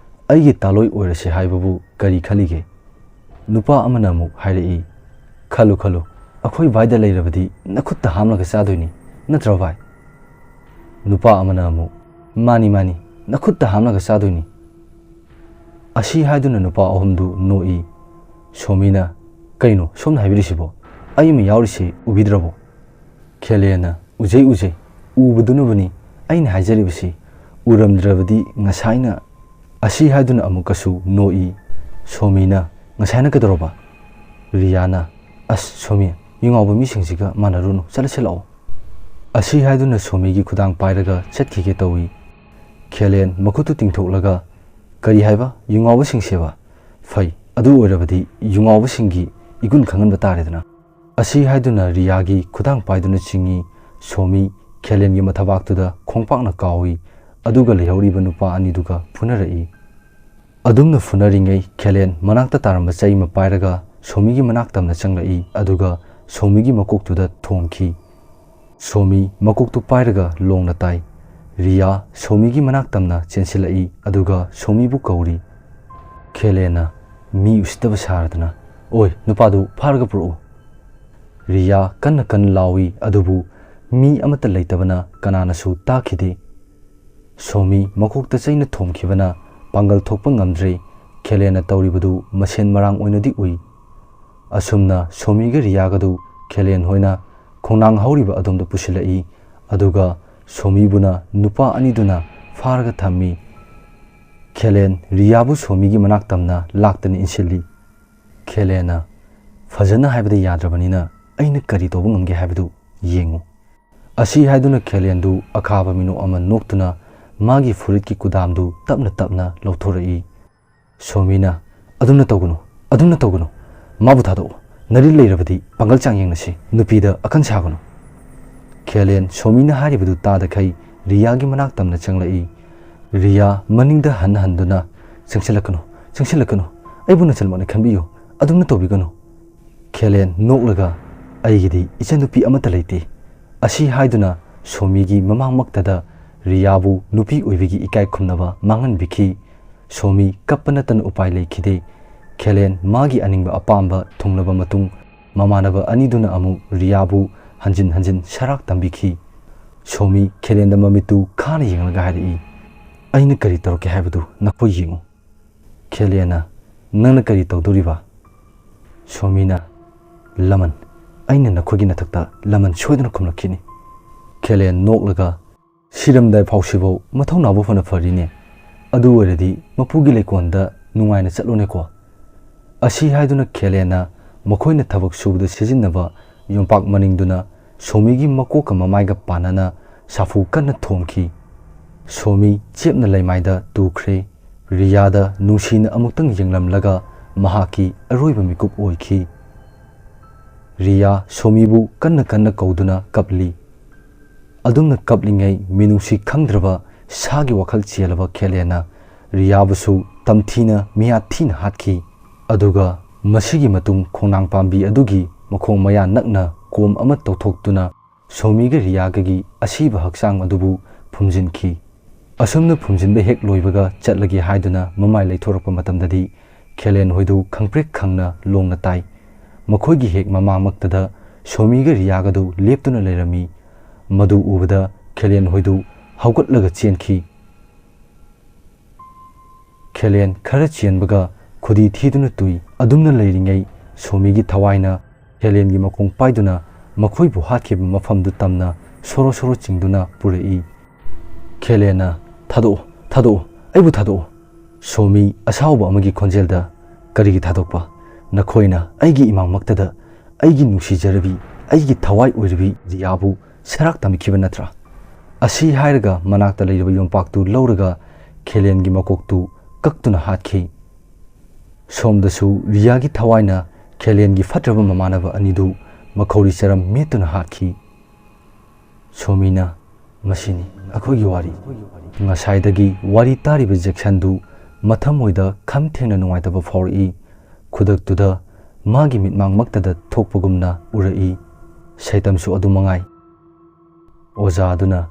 ꯑꯩꯒꯤ ꯇꯥꯂꯣꯏ ꯑꯣꯏꯔꯁꯤ ꯍꯥꯏꯕꯕꯨ ꯀꯔꯤ ꯈꯜꯂꯤꯒꯦ?" ꯅꯨꯄꯥ ꯑꯃꯅ ꯑꯃꯨꯛ ꯍꯥꯏꯔꯛꯏ, "ꯈꯜꯂꯨ, ꯈꯜꯂꯨ, ꯑꯩꯈꯣꯏ ꯚꯥꯏꯗ ꯂꯩꯔꯕꯗꯤ ꯅꯈꯨꯠꯇ ꯍꯥꯝꯂꯒ ꯆꯥꯗꯣꯏꯅꯤ, ꯅꯠꯇ꯭ꯔꯣ ꯚꯥꯏ?" ꯅꯨꯄꯥ ꯑꯃꯅ ꯑꯃꯨꯛ, "ꯃꯥꯅꯤ, ꯃꯥꯅꯤ, ꯅꯈꯨꯠꯇ ꯍꯥꯝꯂꯒ ꯆꯥꯗꯣꯏꯅꯤ"꯫ ꯑꯁꯤ ꯍꯥꯏꯗꯨꯅ ꯅꯨꯄꯥ ꯑꯍꯨꯝꯗꯨ ꯅꯣꯛꯏ꯫ ꯁꯣꯃꯤꯅ, "ꯀꯩꯅꯣ ꯁꯣꯝꯅ ꯍꯥꯏꯕꯤꯔꯤꯁꯤꯕꯣ? ꯑꯩ ꯑꯃ ꯌꯥꯎꯔꯤꯁꯤ ꯎꯕꯤꯗ꯭ꯔꯕꯣ?" ꯈꯦꯂꯦꯟꯅ, "ꯎꯖꯩ, ꯎꯖꯩ, ꯎꯕꯗꯨꯅꯕꯨꯅꯤ ꯑꯩꯅ ꯍꯥꯏꯖꯔꯤꯕꯁꯤ, ꯎꯔꯝꯗ꯭ꯔꯕꯗꯤ ꯉꯁꯥꯏꯅ"꯫ ꯑꯁꯤ ꯍꯥꯏꯗꯨꯅ ꯑꯃꯨꯛꯀꯁꯨ ꯅꯣꯛꯏ꯫ ꯁꯣꯃꯤꯅ, "ꯉꯁꯥꯏꯅ ꯀꯩꯗꯧꯔꯕ?" ꯔꯤꯌꯥꯅ, "ꯑꯁ ꯁꯣꯃꯤ, ꯌꯨ ꯉꯥꯎꯕ ꯃꯤꯁꯤꯡꯁꯤꯒ ꯃꯥꯟꯅꯔꯨꯅꯨ, ꯆꯠꯂꯁꯤ ꯂꯥꯛꯑꯣ"꯫ ꯑꯁꯤ ꯍꯥꯏꯗꯨꯅ ꯁꯣꯃꯤꯒꯤ ꯈꯨꯗꯥꯡ ꯄꯥꯏꯔꯒ ꯆꯠꯈꯤꯒꯦ ꯇꯧꯏ꯫ ꯈꯦꯂꯦꯟ ꯃꯈꯨꯠꯇꯨ ꯇꯤꯡꯊꯣꯛꯂꯒ, "ꯀꯔꯤ ꯍꯥꯏꯕ? ꯌꯨ ꯉꯥꯎꯕꯁꯤꯡꯁꯦꯕ? ꯐꯩ, ꯑꯗꯨ ꯑꯣꯏꯔꯕꯗꯤ ꯌꯨ ꯉꯥꯎꯕꯁꯤꯡꯒꯤ ꯏꯒꯨꯟ ꯈꯪꯍꯟꯕ ꯇꯥꯔꯦꯗꯅ"꯫ ꯑꯁꯤ ꯍꯥꯏꯗꯨꯅ ꯔꯤꯌꯥꯒꯤ ꯈꯨꯗꯥꯡ ꯄꯥꯏꯗꯨꯅ ꯆꯤꯡꯏ꯫ ꯁꯣꯃꯤ ꯈꯦꯂꯦꯟꯒꯤ ꯃꯊꯕꯥꯛꯇꯨꯗ ꯈꯣꯡꯄꯥꯛꯅ ꯀꯥꯎꯏ, ꯑꯗꯨꯒ ꯂꯩꯍꯧꯔꯤꯕ ꯅꯨꯄꯥ ꯑꯅꯤꯗꯨꯒ ꯐꯨꯅꯔꯛꯏ꯫ ꯑꯗꯨꯝꯅ ꯐꯨꯅꯔꯤꯉꯩ ꯈꯦꯂꯦꯟ ꯃꯅꯥꯛꯇ ꯇꯥꯔꯝꯕ ꯆꯩ ꯑꯃ ꯄꯥꯏꯔꯒ ꯁꯣꯃꯤꯒꯤ ꯃꯅꯥꯛ ꯇꯝꯅ ꯆꯪꯂꯛꯏ, ꯑꯗꯨꯒ ꯁꯣꯃꯤꯒꯤ ꯃꯀꯣꯛꯇꯨꯗ ꯊꯣꯝꯈꯤ꯫ ꯁꯣꯃꯤ ꯃꯀꯣꯛꯇꯨ ꯄꯥꯏꯔꯒ ꯂꯣꯡꯅ ꯇꯥꯏ꯫ ꯔꯤꯌꯥ ꯁꯣꯃꯤꯒꯤ ꯃꯅꯥꯛ ꯇꯝꯅ ꯆꯦꯟꯁꯤꯜꯂꯛꯏ, ꯑꯗꯨꯒ ꯁꯣꯃꯤꯕꯨ ꯀꯧꯔꯤ꯫ ꯈꯦꯂꯦꯟꯅ, "ꯃꯤ ꯎꯁꯤꯠꯇꯕ ꯁꯥꯔꯗꯅ, ꯑꯣꯏ, ꯅꯨꯄꯥꯗꯨ ꯐꯥꯔꯒ ꯄꯨꯔꯛꯎ"꯫ ꯔꯤꯌꯥ ꯀꯟꯅ ꯀꯟꯅ ꯂꯥꯎꯏ, ꯑꯗꯨꯕꯨ ꯃꯤ ꯑꯃꯠꯇ ꯂꯩꯇꯕꯅ ꯀꯅꯥꯅꯁꯨ ꯇꯥꯈꯤꯗꯦ꯫ ꯁꯣꯃꯤ ꯃꯀꯣꯛꯇ ꯆꯩꯅ ꯊꯣꯝꯈꯤꯕꯅ ꯄꯥꯡꯒꯜ ꯊꯣꯛꯄ ꯉꯝꯗ꯭ꯔꯦ꯫ ꯈꯦꯂꯦꯟꯅ ꯇꯧꯔꯤꯕꯗꯨ ꯃꯁꯦꯟ ꯃꯔꯥꯡ ꯑꯣꯏꯅꯗꯤ ꯎꯏ꯫ ꯑꯁꯨꯝꯅ ꯁꯣꯃꯤꯒ ꯔꯤꯌꯥꯒꯗꯨ ꯈꯦꯂꯦꯟ ꯍꯣꯏꯅ ꯈꯣꯡꯅꯥꯡ ꯍꯧꯔꯤꯕ ꯑꯗꯣꯝꯗ ꯄꯨꯁꯤꯜꯂꯛꯏ, ꯑꯗꯨꯒ ꯁꯣꯃꯤꯕꯨꯅ ꯅꯨꯄꯥ ꯑꯅꯤꯗꯨꯅ ꯐꯥꯔꯒ ꯊꯝꯃꯤ꯫ ꯈꯦꯂꯦꯟ ꯔꯤꯌꯥꯕꯨ ꯁꯣꯃꯤꯒꯤ ꯃꯅꯥꯛ ꯇꯝꯅ ꯂꯥꯛꯇꯅ ꯏꯟꯁꯤꯜꯂꯤ꯫ ꯈꯦꯂꯦꯟꯅ, "ꯐꯖꯅ ꯍꯥꯏꯕꯗ ꯌꯥꯗ꯭ꯔꯕꯅꯤꯅ ꯑꯩꯅ ꯀꯔꯤ ꯇꯧꯕ ꯉꯝꯒꯦ ꯍꯥꯏꯕꯗꯨ ꯌꯦꯡꯉꯨ"꯫ ꯑꯁꯤ ꯍꯥꯏꯗꯨꯅ ꯈꯦꯂꯦꯟꯗꯨ ꯑꯈꯥꯕ ꯃꯤꯅꯣꯛ ꯑꯃ ꯅꯣꯛꯇꯨꯅ ꯃꯥꯒꯤ ꯐꯨꯔꯤꯠꯀꯤ ꯀꯨꯗꯥꯝꯗꯨ ꯇꯞꯅ ꯇꯞꯅ ꯂꯧꯊꯣꯔꯛꯏ꯫ ꯁꯣꯃꯤꯅ, "ꯑꯗꯨꯝꯅ ꯇꯧꯒꯅꯨ, "ꯑꯗꯨꯝꯅ ꯇꯧꯒꯅꯨ, ꯃꯥꯕꯨ ꯊꯥꯗꯣꯛꯎ꯫ ꯅꯔꯤ ꯂꯩꯔꯕꯗꯤ ꯄꯥꯡꯒꯜ ꯆꯥꯡ ꯌꯦꯡꯅꯁꯤ, ꯅꯨꯄꯤꯗ ꯑꯀꯟ ꯁꯥꯒꯅꯨ"꯫ ꯈꯦꯂꯦꯟ ꯁꯣꯃꯤꯅ ꯍꯥꯏꯔꯤꯕꯗꯨ ꯇꯥꯗꯈꯩ ꯔꯤꯌꯥꯒꯤ ꯃꯅꯥꯛ ꯇꯝꯅ ꯆꯪꯂꯛꯏ꯫ ꯔꯤꯌꯥ ꯃꯅꯤꯡꯗ ꯍꯟ ꯍꯟꯗꯨꯅ, "ꯆꯪꯁꯤꯜꯂꯛꯀꯅꯨ, ꯆꯪꯁꯤꯜꯂꯛꯀꯅꯨ, ꯑꯩꯕꯨ ꯅꯆꯜꯃꯛꯅꯤ ꯈꯟꯕꯤꯌꯨ, ꯑꯗꯨꯝꯅ ꯇꯧꯕꯤꯒꯅꯨ"꯫ ꯈꯦꯂꯦꯟ ꯅꯣꯛꯂꯒ, "ꯑꯩꯒꯤꯗꯤ ꯏꯆꯟꯅꯨꯄꯤ ꯑꯃꯠꯇ ꯂꯩꯇꯦ"꯫ ꯑꯁꯤ ꯍꯥꯏꯗꯨꯅ ꯁꯣꯃꯤꯒꯤ ꯃꯃꯥꯡꯃꯛꯇꯗ ꯔꯤꯌꯥꯕꯨ ꯅꯨꯄꯤ ꯑꯣꯏꯕꯒꯤ ꯏꯀꯥꯏ ꯈꯨꯝꯅꯕ ꯃꯥꯡꯍꯟꯕꯤꯈꯤ꯫ ꯁꯣꯃꯤ ꯀꯞꯄ ꯅꯠꯇꯅ ꯎꯄꯥꯏ ꯂꯩꯈꯤꯗꯦ꯫ ꯈꯦꯂꯦꯟ ꯃꯥꯒꯤ ꯑꯅꯤꯡꯕ ꯑꯄꯥꯝꯕ ꯊꯨꯡꯂꯕ ꯃꯇꯨꯡ, ꯃꯃꯥꯟꯅꯕ ꯑꯅꯤꯗꯨꯅ ꯑꯃꯨꯛ ꯔꯤꯌꯥꯕꯨ ꯍꯟꯖꯤꯟ ꯍꯟꯖꯤꯟ ꯁꯔꯥꯛ ꯇꯝꯕꯤꯈꯤ꯫ ꯁꯣꯃꯤ ꯈꯦꯂꯦꯟꯗ ꯃꯃꯤꯠꯇꯨ ꯈꯥꯅ ꯌꯦꯡꯂꯒ ꯍꯥꯏꯔꯛꯏ, "ꯑꯩꯅ ꯀꯔꯤ ꯇꯧꯔꯛꯀꯦ ꯍꯥꯏꯕꯗꯨ ꯅꯈꯣꯏ ꯌꯦꯡꯉꯨ"꯫ ꯈꯦꯂꯦꯟꯅ, "ꯅꯪꯅ ꯀꯔꯤ ꯇꯧꯗꯣꯔꯤꯕ?" ꯁꯣꯃꯤꯅ, "ꯂꯃꯟ, ꯑꯩꯅ ꯅꯈꯣꯏꯒꯤ ꯅꯊꯛꯇ ꯂꯃꯟ ꯁꯣꯏꯗꯅ ꯈꯨꯝꯂꯛꯈꯤꯅꯤ"꯫ ꯈꯦꯂꯦꯟ ꯅꯣꯛꯂꯒ, "ꯁꯤꯔꯝꯗꯥꯏ ꯐꯥꯎꯁꯤꯐꯧ ꯃꯊꯧꯅꯥꯕꯨ ꯐꯅ ꯐꯔꯤꯅꯦ꯫ ꯑꯗꯨ ꯑꯣꯏꯔꯗꯤ ꯃꯄꯨꯒꯤ ꯂꯩꯀꯣꯜꯗ ꯅꯨꯡꯉꯥꯏꯅ ꯆꯠꯂꯣꯅꯦꯀꯣ"꯫ ꯑꯁꯤ ꯍꯥꯏꯗꯨꯅ ꯈꯦꯂꯦꯟꯅ ꯃꯈꯣꯏꯅ ꯊꯕꯛ ꯁꯨꯕꯗ ꯁꯤꯖꯤꯟꯅꯕ ꯌꯣꯝꯄꯥꯛ ꯃꯅꯤꯡꯗꯨꯅ ꯁꯣꯃꯤꯒꯤ ꯃꯀꯣꯛꯀ ꯃꯃꯥꯏꯒ ꯄꯥꯟꯅꯅ ꯁꯥꯐꯨ ꯀꯟꯅ ꯊꯣꯝꯈꯤ꯫ ꯁꯣꯃꯤ ꯆꯦꯞꯅ ꯂꯩꯃꯥꯏꯗ ꯇꯨꯈ꯭ꯔꯦ꯫ ꯔꯤꯌꯥꯗ ꯅꯨꯡꯁꯤꯅ ꯑꯃꯨꯛꯇꯪ ꯌꯦꯡꯂꯝꯂꯒ ꯃꯍꯥꯛꯀꯤ ꯑꯔꯣꯏꯕ ꯃꯤꯀꯨꯞ ꯑꯣꯏꯈꯤ꯫ ꯔꯤꯌꯥ ꯁꯣꯃꯤꯕꯨ ꯀꯟꯅ ꯀꯟꯅ ꯀꯧꯗꯨꯅ ꯀꯞꯂꯤ꯫ ꯑꯗꯨꯝꯅ ꯀꯞꯂꯤꯉꯩ ꯃꯤꯅꯨꯡꯁꯤ ꯈꯪꯗ꯭ꯔꯕ ꯁꯥꯒꯤ ꯋꯥꯈꯜ ꯆꯦꯜꯂꯕ ꯈꯦꯂꯦꯟꯅ ꯔꯤꯌꯥꯕꯨꯁꯨ ꯇꯝꯊꯤꯅ ꯃꯤꯌꯥꯠ ꯊꯤꯅ ꯍꯥꯠꯈꯤ꯫ ꯑꯗꯨꯒ ꯃꯁꯤꯒꯤ ꯃꯇꯨꯡ ꯈꯣꯡꯅꯥꯡ ꯄꯥꯝꯕꯤ ꯑꯗꯨꯒꯤ ꯃꯈꯣꯡ ꯃꯌꯥ ꯅꯛꯅ ꯀꯣꯝ ꯑꯃ ꯇꯧꯊꯣꯛꯇꯨꯅ ꯁꯣꯃꯤꯒ ꯔꯤꯌꯥꯒꯒꯤ ꯑꯁꯤꯕ ꯍꯛꯆꯥꯡ ꯑꯗꯨꯕꯨ ꯐꯨꯝꯖꯤꯟꯈꯤ꯫ ꯑꯁꯨꯝꯅ ꯐꯨꯝꯖꯤꯟꯕ ꯍꯦꯛ ꯂꯣꯏꯕꯒ ꯆꯠꯂꯒꯦ ꯍꯥꯏꯗꯨꯅ ꯃꯃꯥꯏ ꯂꯩꯊꯣꯔꯛꯄ ꯃꯇꯝꯗꯗꯤ ꯈꯦꯂꯦꯟ ꯍꯣꯏꯗꯨ ꯈꯪꯄ꯭ꯔꯦꯛ ꯈꯪꯅ ꯂꯣꯡꯅ ꯇꯥꯏ꯫ ꯃꯈꯣꯏꯒꯤ ꯍꯦꯛ ꯃꯃꯥꯡꯃꯛꯇꯗ ꯁꯣꯃꯤꯒ ꯔꯤꯌꯥꯒꯗꯨ ꯂꯦꯞꯇꯨꯅ ꯂꯩꯔꯝꯃꯤ꯫ ꯃꯗꯨ ꯎꯕꯗ ꯈꯦꯂꯦꯟ ꯍꯣꯏꯗꯨ ꯍꯧꯒꯠꯂꯒ ꯆꯦꯟꯈꯤ꯫ ꯈꯦꯂꯦꯟ ꯈꯔ ꯆꯦꯟꯕꯒ ꯈꯨꯗꯤ ꯊꯤꯗꯨꯅ ꯇꯨꯏ꯫ ꯑꯗꯨꯝꯅ ꯂꯩꯔꯤꯉꯩ ꯁꯣꯃꯤꯒꯤ ꯊꯋꯥꯏꯅ ꯈꯦꯂꯦꯟꯒꯤ ꯃꯈꯣꯡ ꯄꯥꯏꯗꯨꯅ ꯃꯈꯣꯏꯕꯨ ꯍꯥꯠꯈꯤꯕ ꯃꯐꯝꯗꯨ ꯇꯝꯅ ꯁꯣꯔꯣ ꯁꯣꯔꯣ ꯆꯤꯡꯗꯨꯅ ꯄꯨꯔꯛꯏ꯫ ꯈꯦꯂꯦꯟꯅ, "ꯊꯥꯗꯣꯛꯑꯣ, ꯊꯥꯗꯣꯛꯑꯣ, ꯑꯩꯕꯨ ꯊꯥꯗꯣꯛꯑꯣ"꯫ ꯁꯣꯃꯤ ꯑꯁꯥꯎꯕ ꯑꯃꯒꯤ ꯈꯣꯟꯖꯦꯜꯗ, "ꯀꯔꯤꯒꯤ ꯊꯥꯗꯣꯛꯄ? ꯅꯈꯣꯏꯅ ꯑꯩꯒꯤ ꯏꯃꯥꯡꯃꯛꯇꯗ ꯑꯩꯒꯤ ꯅꯨꯡꯁꯤꯖꯔꯕꯤ, ꯑꯩꯒꯤ ꯊꯋꯥꯏ ꯑꯣꯏꯔꯕꯤ ꯔꯤꯌꯥꯕꯨ ꯁꯔꯥꯛ ꯇꯝꯈꯤꯕ ꯅꯠꯇ꯭ꯔꯥ?" ꯑꯁꯤ ꯍꯥꯏꯔꯒ ꯃꯅꯥꯛꯇ ꯂꯩꯔꯤꯕ ꯌꯣꯝꯄꯥꯛꯇꯨ ꯂꯧꯔꯒ ꯈꯦꯂꯦꯟꯒꯤ ꯃꯀꯣꯛꯇꯨ ꯀꯛꯇꯨꯅ ꯍꯥꯠꯈꯤ꯫ ꯁꯣꯝꯗꯁꯨ ꯔꯤꯌꯥꯒꯤ ꯊꯋꯥꯏꯅ ꯈꯦꯂꯦꯟꯒꯤ ꯐꯠꯇ꯭ꯔꯕ ꯃꯃꯥꯟꯅꯕ ꯑꯅꯤꯗꯨ ꯃꯈꯧꯔꯤ ꯆꯔꯝ ꯃꯦꯠꯇꯨꯅ ꯍꯥꯠꯈꯤ꯫ ꯁꯣꯃꯤꯅ, "ꯃꯁꯤꯅꯤ ꯑꯩꯈꯣꯏꯒꯤ ꯋꯥꯔꯤ"꯫ ꯉꯁꯥꯏꯗꯒꯤ ꯋꯥꯔꯤ ꯇꯥꯔꯤꯕ ꯖꯦꯛꯁꯟꯗꯨ ꯃꯊꯃꯣꯏꯗ ꯈꯝ ꯊꯦꯡꯅ ꯅꯨꯡꯉꯥꯏꯇꯕ ꯐꯥꯎꯔꯛꯏ꯫ ꯈꯨꯗꯛꯇꯨꯗ ꯃꯥꯒꯤ ꯃꯤꯠꯃꯥꯡꯃꯛꯇꯗ ꯊꯣꯛꯄꯒꯨꯝꯅ ꯎꯔꯛꯏ꯫ ꯁꯩꯇꯝꯁꯨ ꯑꯗꯨ ꯃꯉꯥꯏ꯫ ꯑꯣꯖꯥ ꯑꯗꯨꯅ,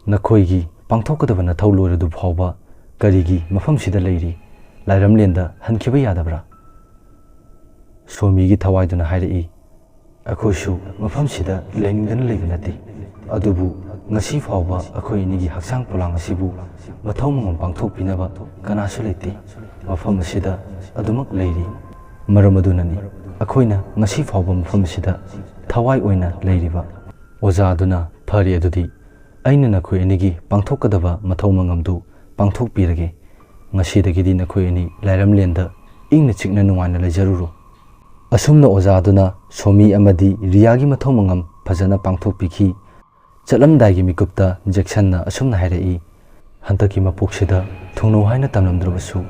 "ꯅꯈꯣꯏꯒꯤ ꯄꯥꯡꯊꯣꯛꯀꯗꯕ ꯅꯊꯧ ꯂꯣꯏꯔꯗꯨ ꯐꯥꯎꯕ ꯀꯔꯤꯒꯤ ꯃꯐꯝꯁꯤꯗ ꯂꯩꯔꯤ? ꯂꯥꯏꯔꯝꯂꯦꯟꯗ ꯍꯟꯈꯤꯕ ꯌꯥꯗꯕ꯭ꯔꯥ?" ꯁꯣꯃꯤꯒꯤ ꯊꯋꯥꯏꯗꯨꯅ ꯍꯥꯏꯔꯛꯏ, "ꯑꯩꯈꯣꯏꯁꯨ ꯃꯐꯝꯁꯤꯗ ꯂꯩꯅꯤꯡꯗꯅ ꯂꯩꯕ ꯅꯠꯇꯦ, ꯑꯗꯨꯕꯨ ꯉꯁꯤ ꯐꯥꯎꯕ ꯑꯩꯈꯣꯏ ꯑꯅꯤꯒꯤ ꯍꯛꯆꯥꯡ ꯄꯣꯂꯥꯡ ꯑꯁꯤꯕꯨ ꯃꯊꯧ ꯃꯉꯝ ꯄꯥꯡꯊꯣꯛꯄꯤꯅꯕ ꯀꯅꯥꯁꯨ ꯂꯩꯇꯦ꯫ ꯃꯐꯝ ꯑꯁꯤꯗ ꯑꯗꯨꯃꯛ ꯂꯩꯔꯤ꯫ ꯃꯔꯝ ꯑꯗꯨꯅꯅꯤ ꯑꯩꯈꯣꯏꯅ ꯉꯁꯤ ꯐꯥꯎꯕ ꯃꯐꯝ ꯑꯁꯤꯗ ꯊꯋꯥꯏ ꯑꯣꯏꯅ ꯂꯩꯔꯤꯕ"꯫ ꯑꯣꯖꯥ ꯑꯗꯨꯅ, "ꯐꯔꯦ, ꯑꯗꯨꯗꯤ ꯑꯩꯅ ꯅꯈꯣꯏ ꯑꯅꯤꯒꯤ ꯄꯥꯡꯊꯣꯛꯀꯗꯕ ꯃꯊꯧ ꯃꯉꯝꯗꯨ ꯄꯥꯡꯊꯣꯛꯄꯤꯔꯒꯦ꯫ ꯉꯁꯤꯗꯒꯤꯗꯤ ꯅꯈꯣꯏ ꯑꯅꯤ ꯂꯥꯏꯔꯝꯂꯦꯟꯗ ꯏꯪꯅ ꯆꯤꯛꯅ ꯅꯨꯡꯉꯥꯏꯅ ꯂꯩꯖꯔꯨꯔꯣ"꯫ ꯑꯁꯨꯝꯅ ꯑꯣꯖꯥ ꯑꯗꯨꯅ ꯁꯣꯃꯤ ꯑꯃꯗꯤ ꯔꯤꯌꯥꯒꯤ ꯃꯊꯧ ꯃꯉꯝ ꯐꯖꯅ ꯄꯥꯡꯊꯣꯛꯄꯤꯈꯤ꯫ ꯆꯠꯂꯝꯗꯥꯏꯒꯤ ꯃꯤꯀꯨꯞꯇ ꯖꯦꯛꯁꯟꯅ ꯑꯁꯨꯝꯅ ꯍꯥꯏꯔꯛꯏ, "ꯍꯟꯗꯛꯀꯤ ꯃꯄꯣꯛꯁꯤꯗ ꯊꯨꯡꯅꯧ ꯍꯥꯏꯅ ꯇꯝꯂꯝꯗ꯭ꯔꯕꯁꯨ,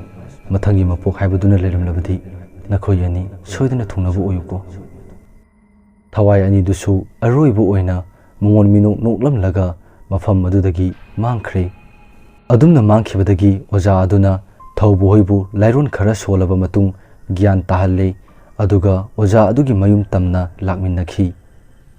ꯃꯊꯪꯒꯤ ꯃꯄꯣꯛ ꯍꯥꯏꯕꯗꯨꯅ ꯂꯩꯔꯝꯂꯕꯗꯤ ꯅꯈꯣꯏ ꯑꯅꯤ ꯁꯣꯏꯗꯅ ꯊꯨꯡꯅꯕ ꯑꯣꯏꯌꯨꯀꯣ"꯫ ꯊꯋꯥꯏ ꯑꯅꯤꯗꯨꯁꯨ ꯑꯔꯣꯏꯕ ꯑꯣꯏꯅ ꯃꯉꯣꯟ ꯃꯤꯅꯣꯛ ꯅꯣꯛꯂꯝꯂꯒ ꯃꯐꯝ ꯑꯗꯨꯗꯒꯤ ꯃꯥꯡꯈ꯭ꯔꯦ꯫ ꯑꯗꯨꯝꯅ ꯃꯥꯡꯈꯤꯕꯗꯒꯤ ꯑꯣꯖꯥ ꯑꯗꯨꯅ ꯊꯧꯕꯨ ꯍꯣꯏꯕꯨ ꯂꯥꯏꯔꯣꯟ ꯈꯔ ꯁꯣꯜꯂꯕ ꯃꯇꯨꯡ ꯒ꯭ꯌꯥꯟ ꯇꯥꯍꯜꯂꯦ, ꯑꯗꯨꯒ ꯑꯣꯖꯥ ꯑꯗꯨꯒꯤ ꯃꯌꯨꯝ ꯇꯝꯅ ꯂꯥꯛꯃꯤꯟꯅꯈꯤ꯫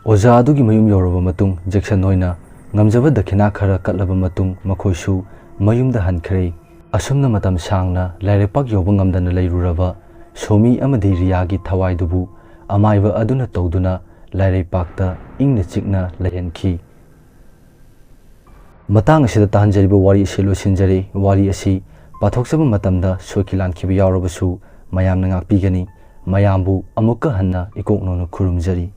ꯑꯣꯖꯥ ꯑꯗꯨꯒꯤ ꯃꯌꯨꯝ ꯌꯧꯔꯕ ꯃꯇꯨꯡ ꯖꯦꯛꯁꯟ ꯍꯣꯏꯅ ꯉꯝꯖꯕ ꯗꯈꯤꯅꯥ ꯈꯔ ꯀꯠꯂꯕ ꯃꯇꯨꯡ ꯃꯈꯣꯏꯁꯨ ꯃꯌꯨꯝꯗ ꯍꯟꯈ꯭ꯔꯦ꯫ ꯑꯁꯨꯝꯅ ꯃꯇꯝ ꯁꯥꯡꯅ ꯂꯥꯏꯔꯩꯄꯥꯛ ꯌꯧꯕ ꯉꯝꯗꯅ ꯂꯩꯔꯨꯔꯕ ꯁꯣꯃꯤ ꯑꯃꯗꯤ ꯔꯤꯌꯥꯒꯤ ꯊꯋꯥꯏꯗꯨꯕꯨ ꯑꯃꯥꯏꯕ ꯑꯗꯨꯅ ꯇꯧꯗꯨꯅ ꯂꯥꯏꯔꯩꯄꯥꯛꯇ ꯏꯪꯅ ꯆꯤꯛꯅ ꯂꯩꯍꯟꯈꯤ꯫ ꯃꯇꯥꯡ ꯑꯁꯤꯗ ꯇꯥꯍꯟꯖꯔꯤꯕ ꯋꯥꯔꯤ ꯑꯁꯤ ꯂꯣꯏꯁꯤꯟꯖꯔꯦ꯫ ꯋꯥꯔꯤ ꯑꯁꯤ ꯄꯥꯊꯣꯛꯆꯕ ꯃꯇꯝꯗ ꯁꯣꯏꯈꯤ ꯂꯥꯟꯈꯤꯕ ꯌꯥꯎꯔꯕꯁꯨ ꯃꯌꯥꯝꯅ ꯉꯥꯛꯄꯤꯒꯅꯤ꯫ ꯃꯌꯥꯝꯕꯨ ꯑꯃꯨꯛꯀ ꯍꯟꯅ ꯏꯀꯣꯛ ꯅꯧꯅ ꯈꯨꯔꯨꯝꯖꯔꯤ꯫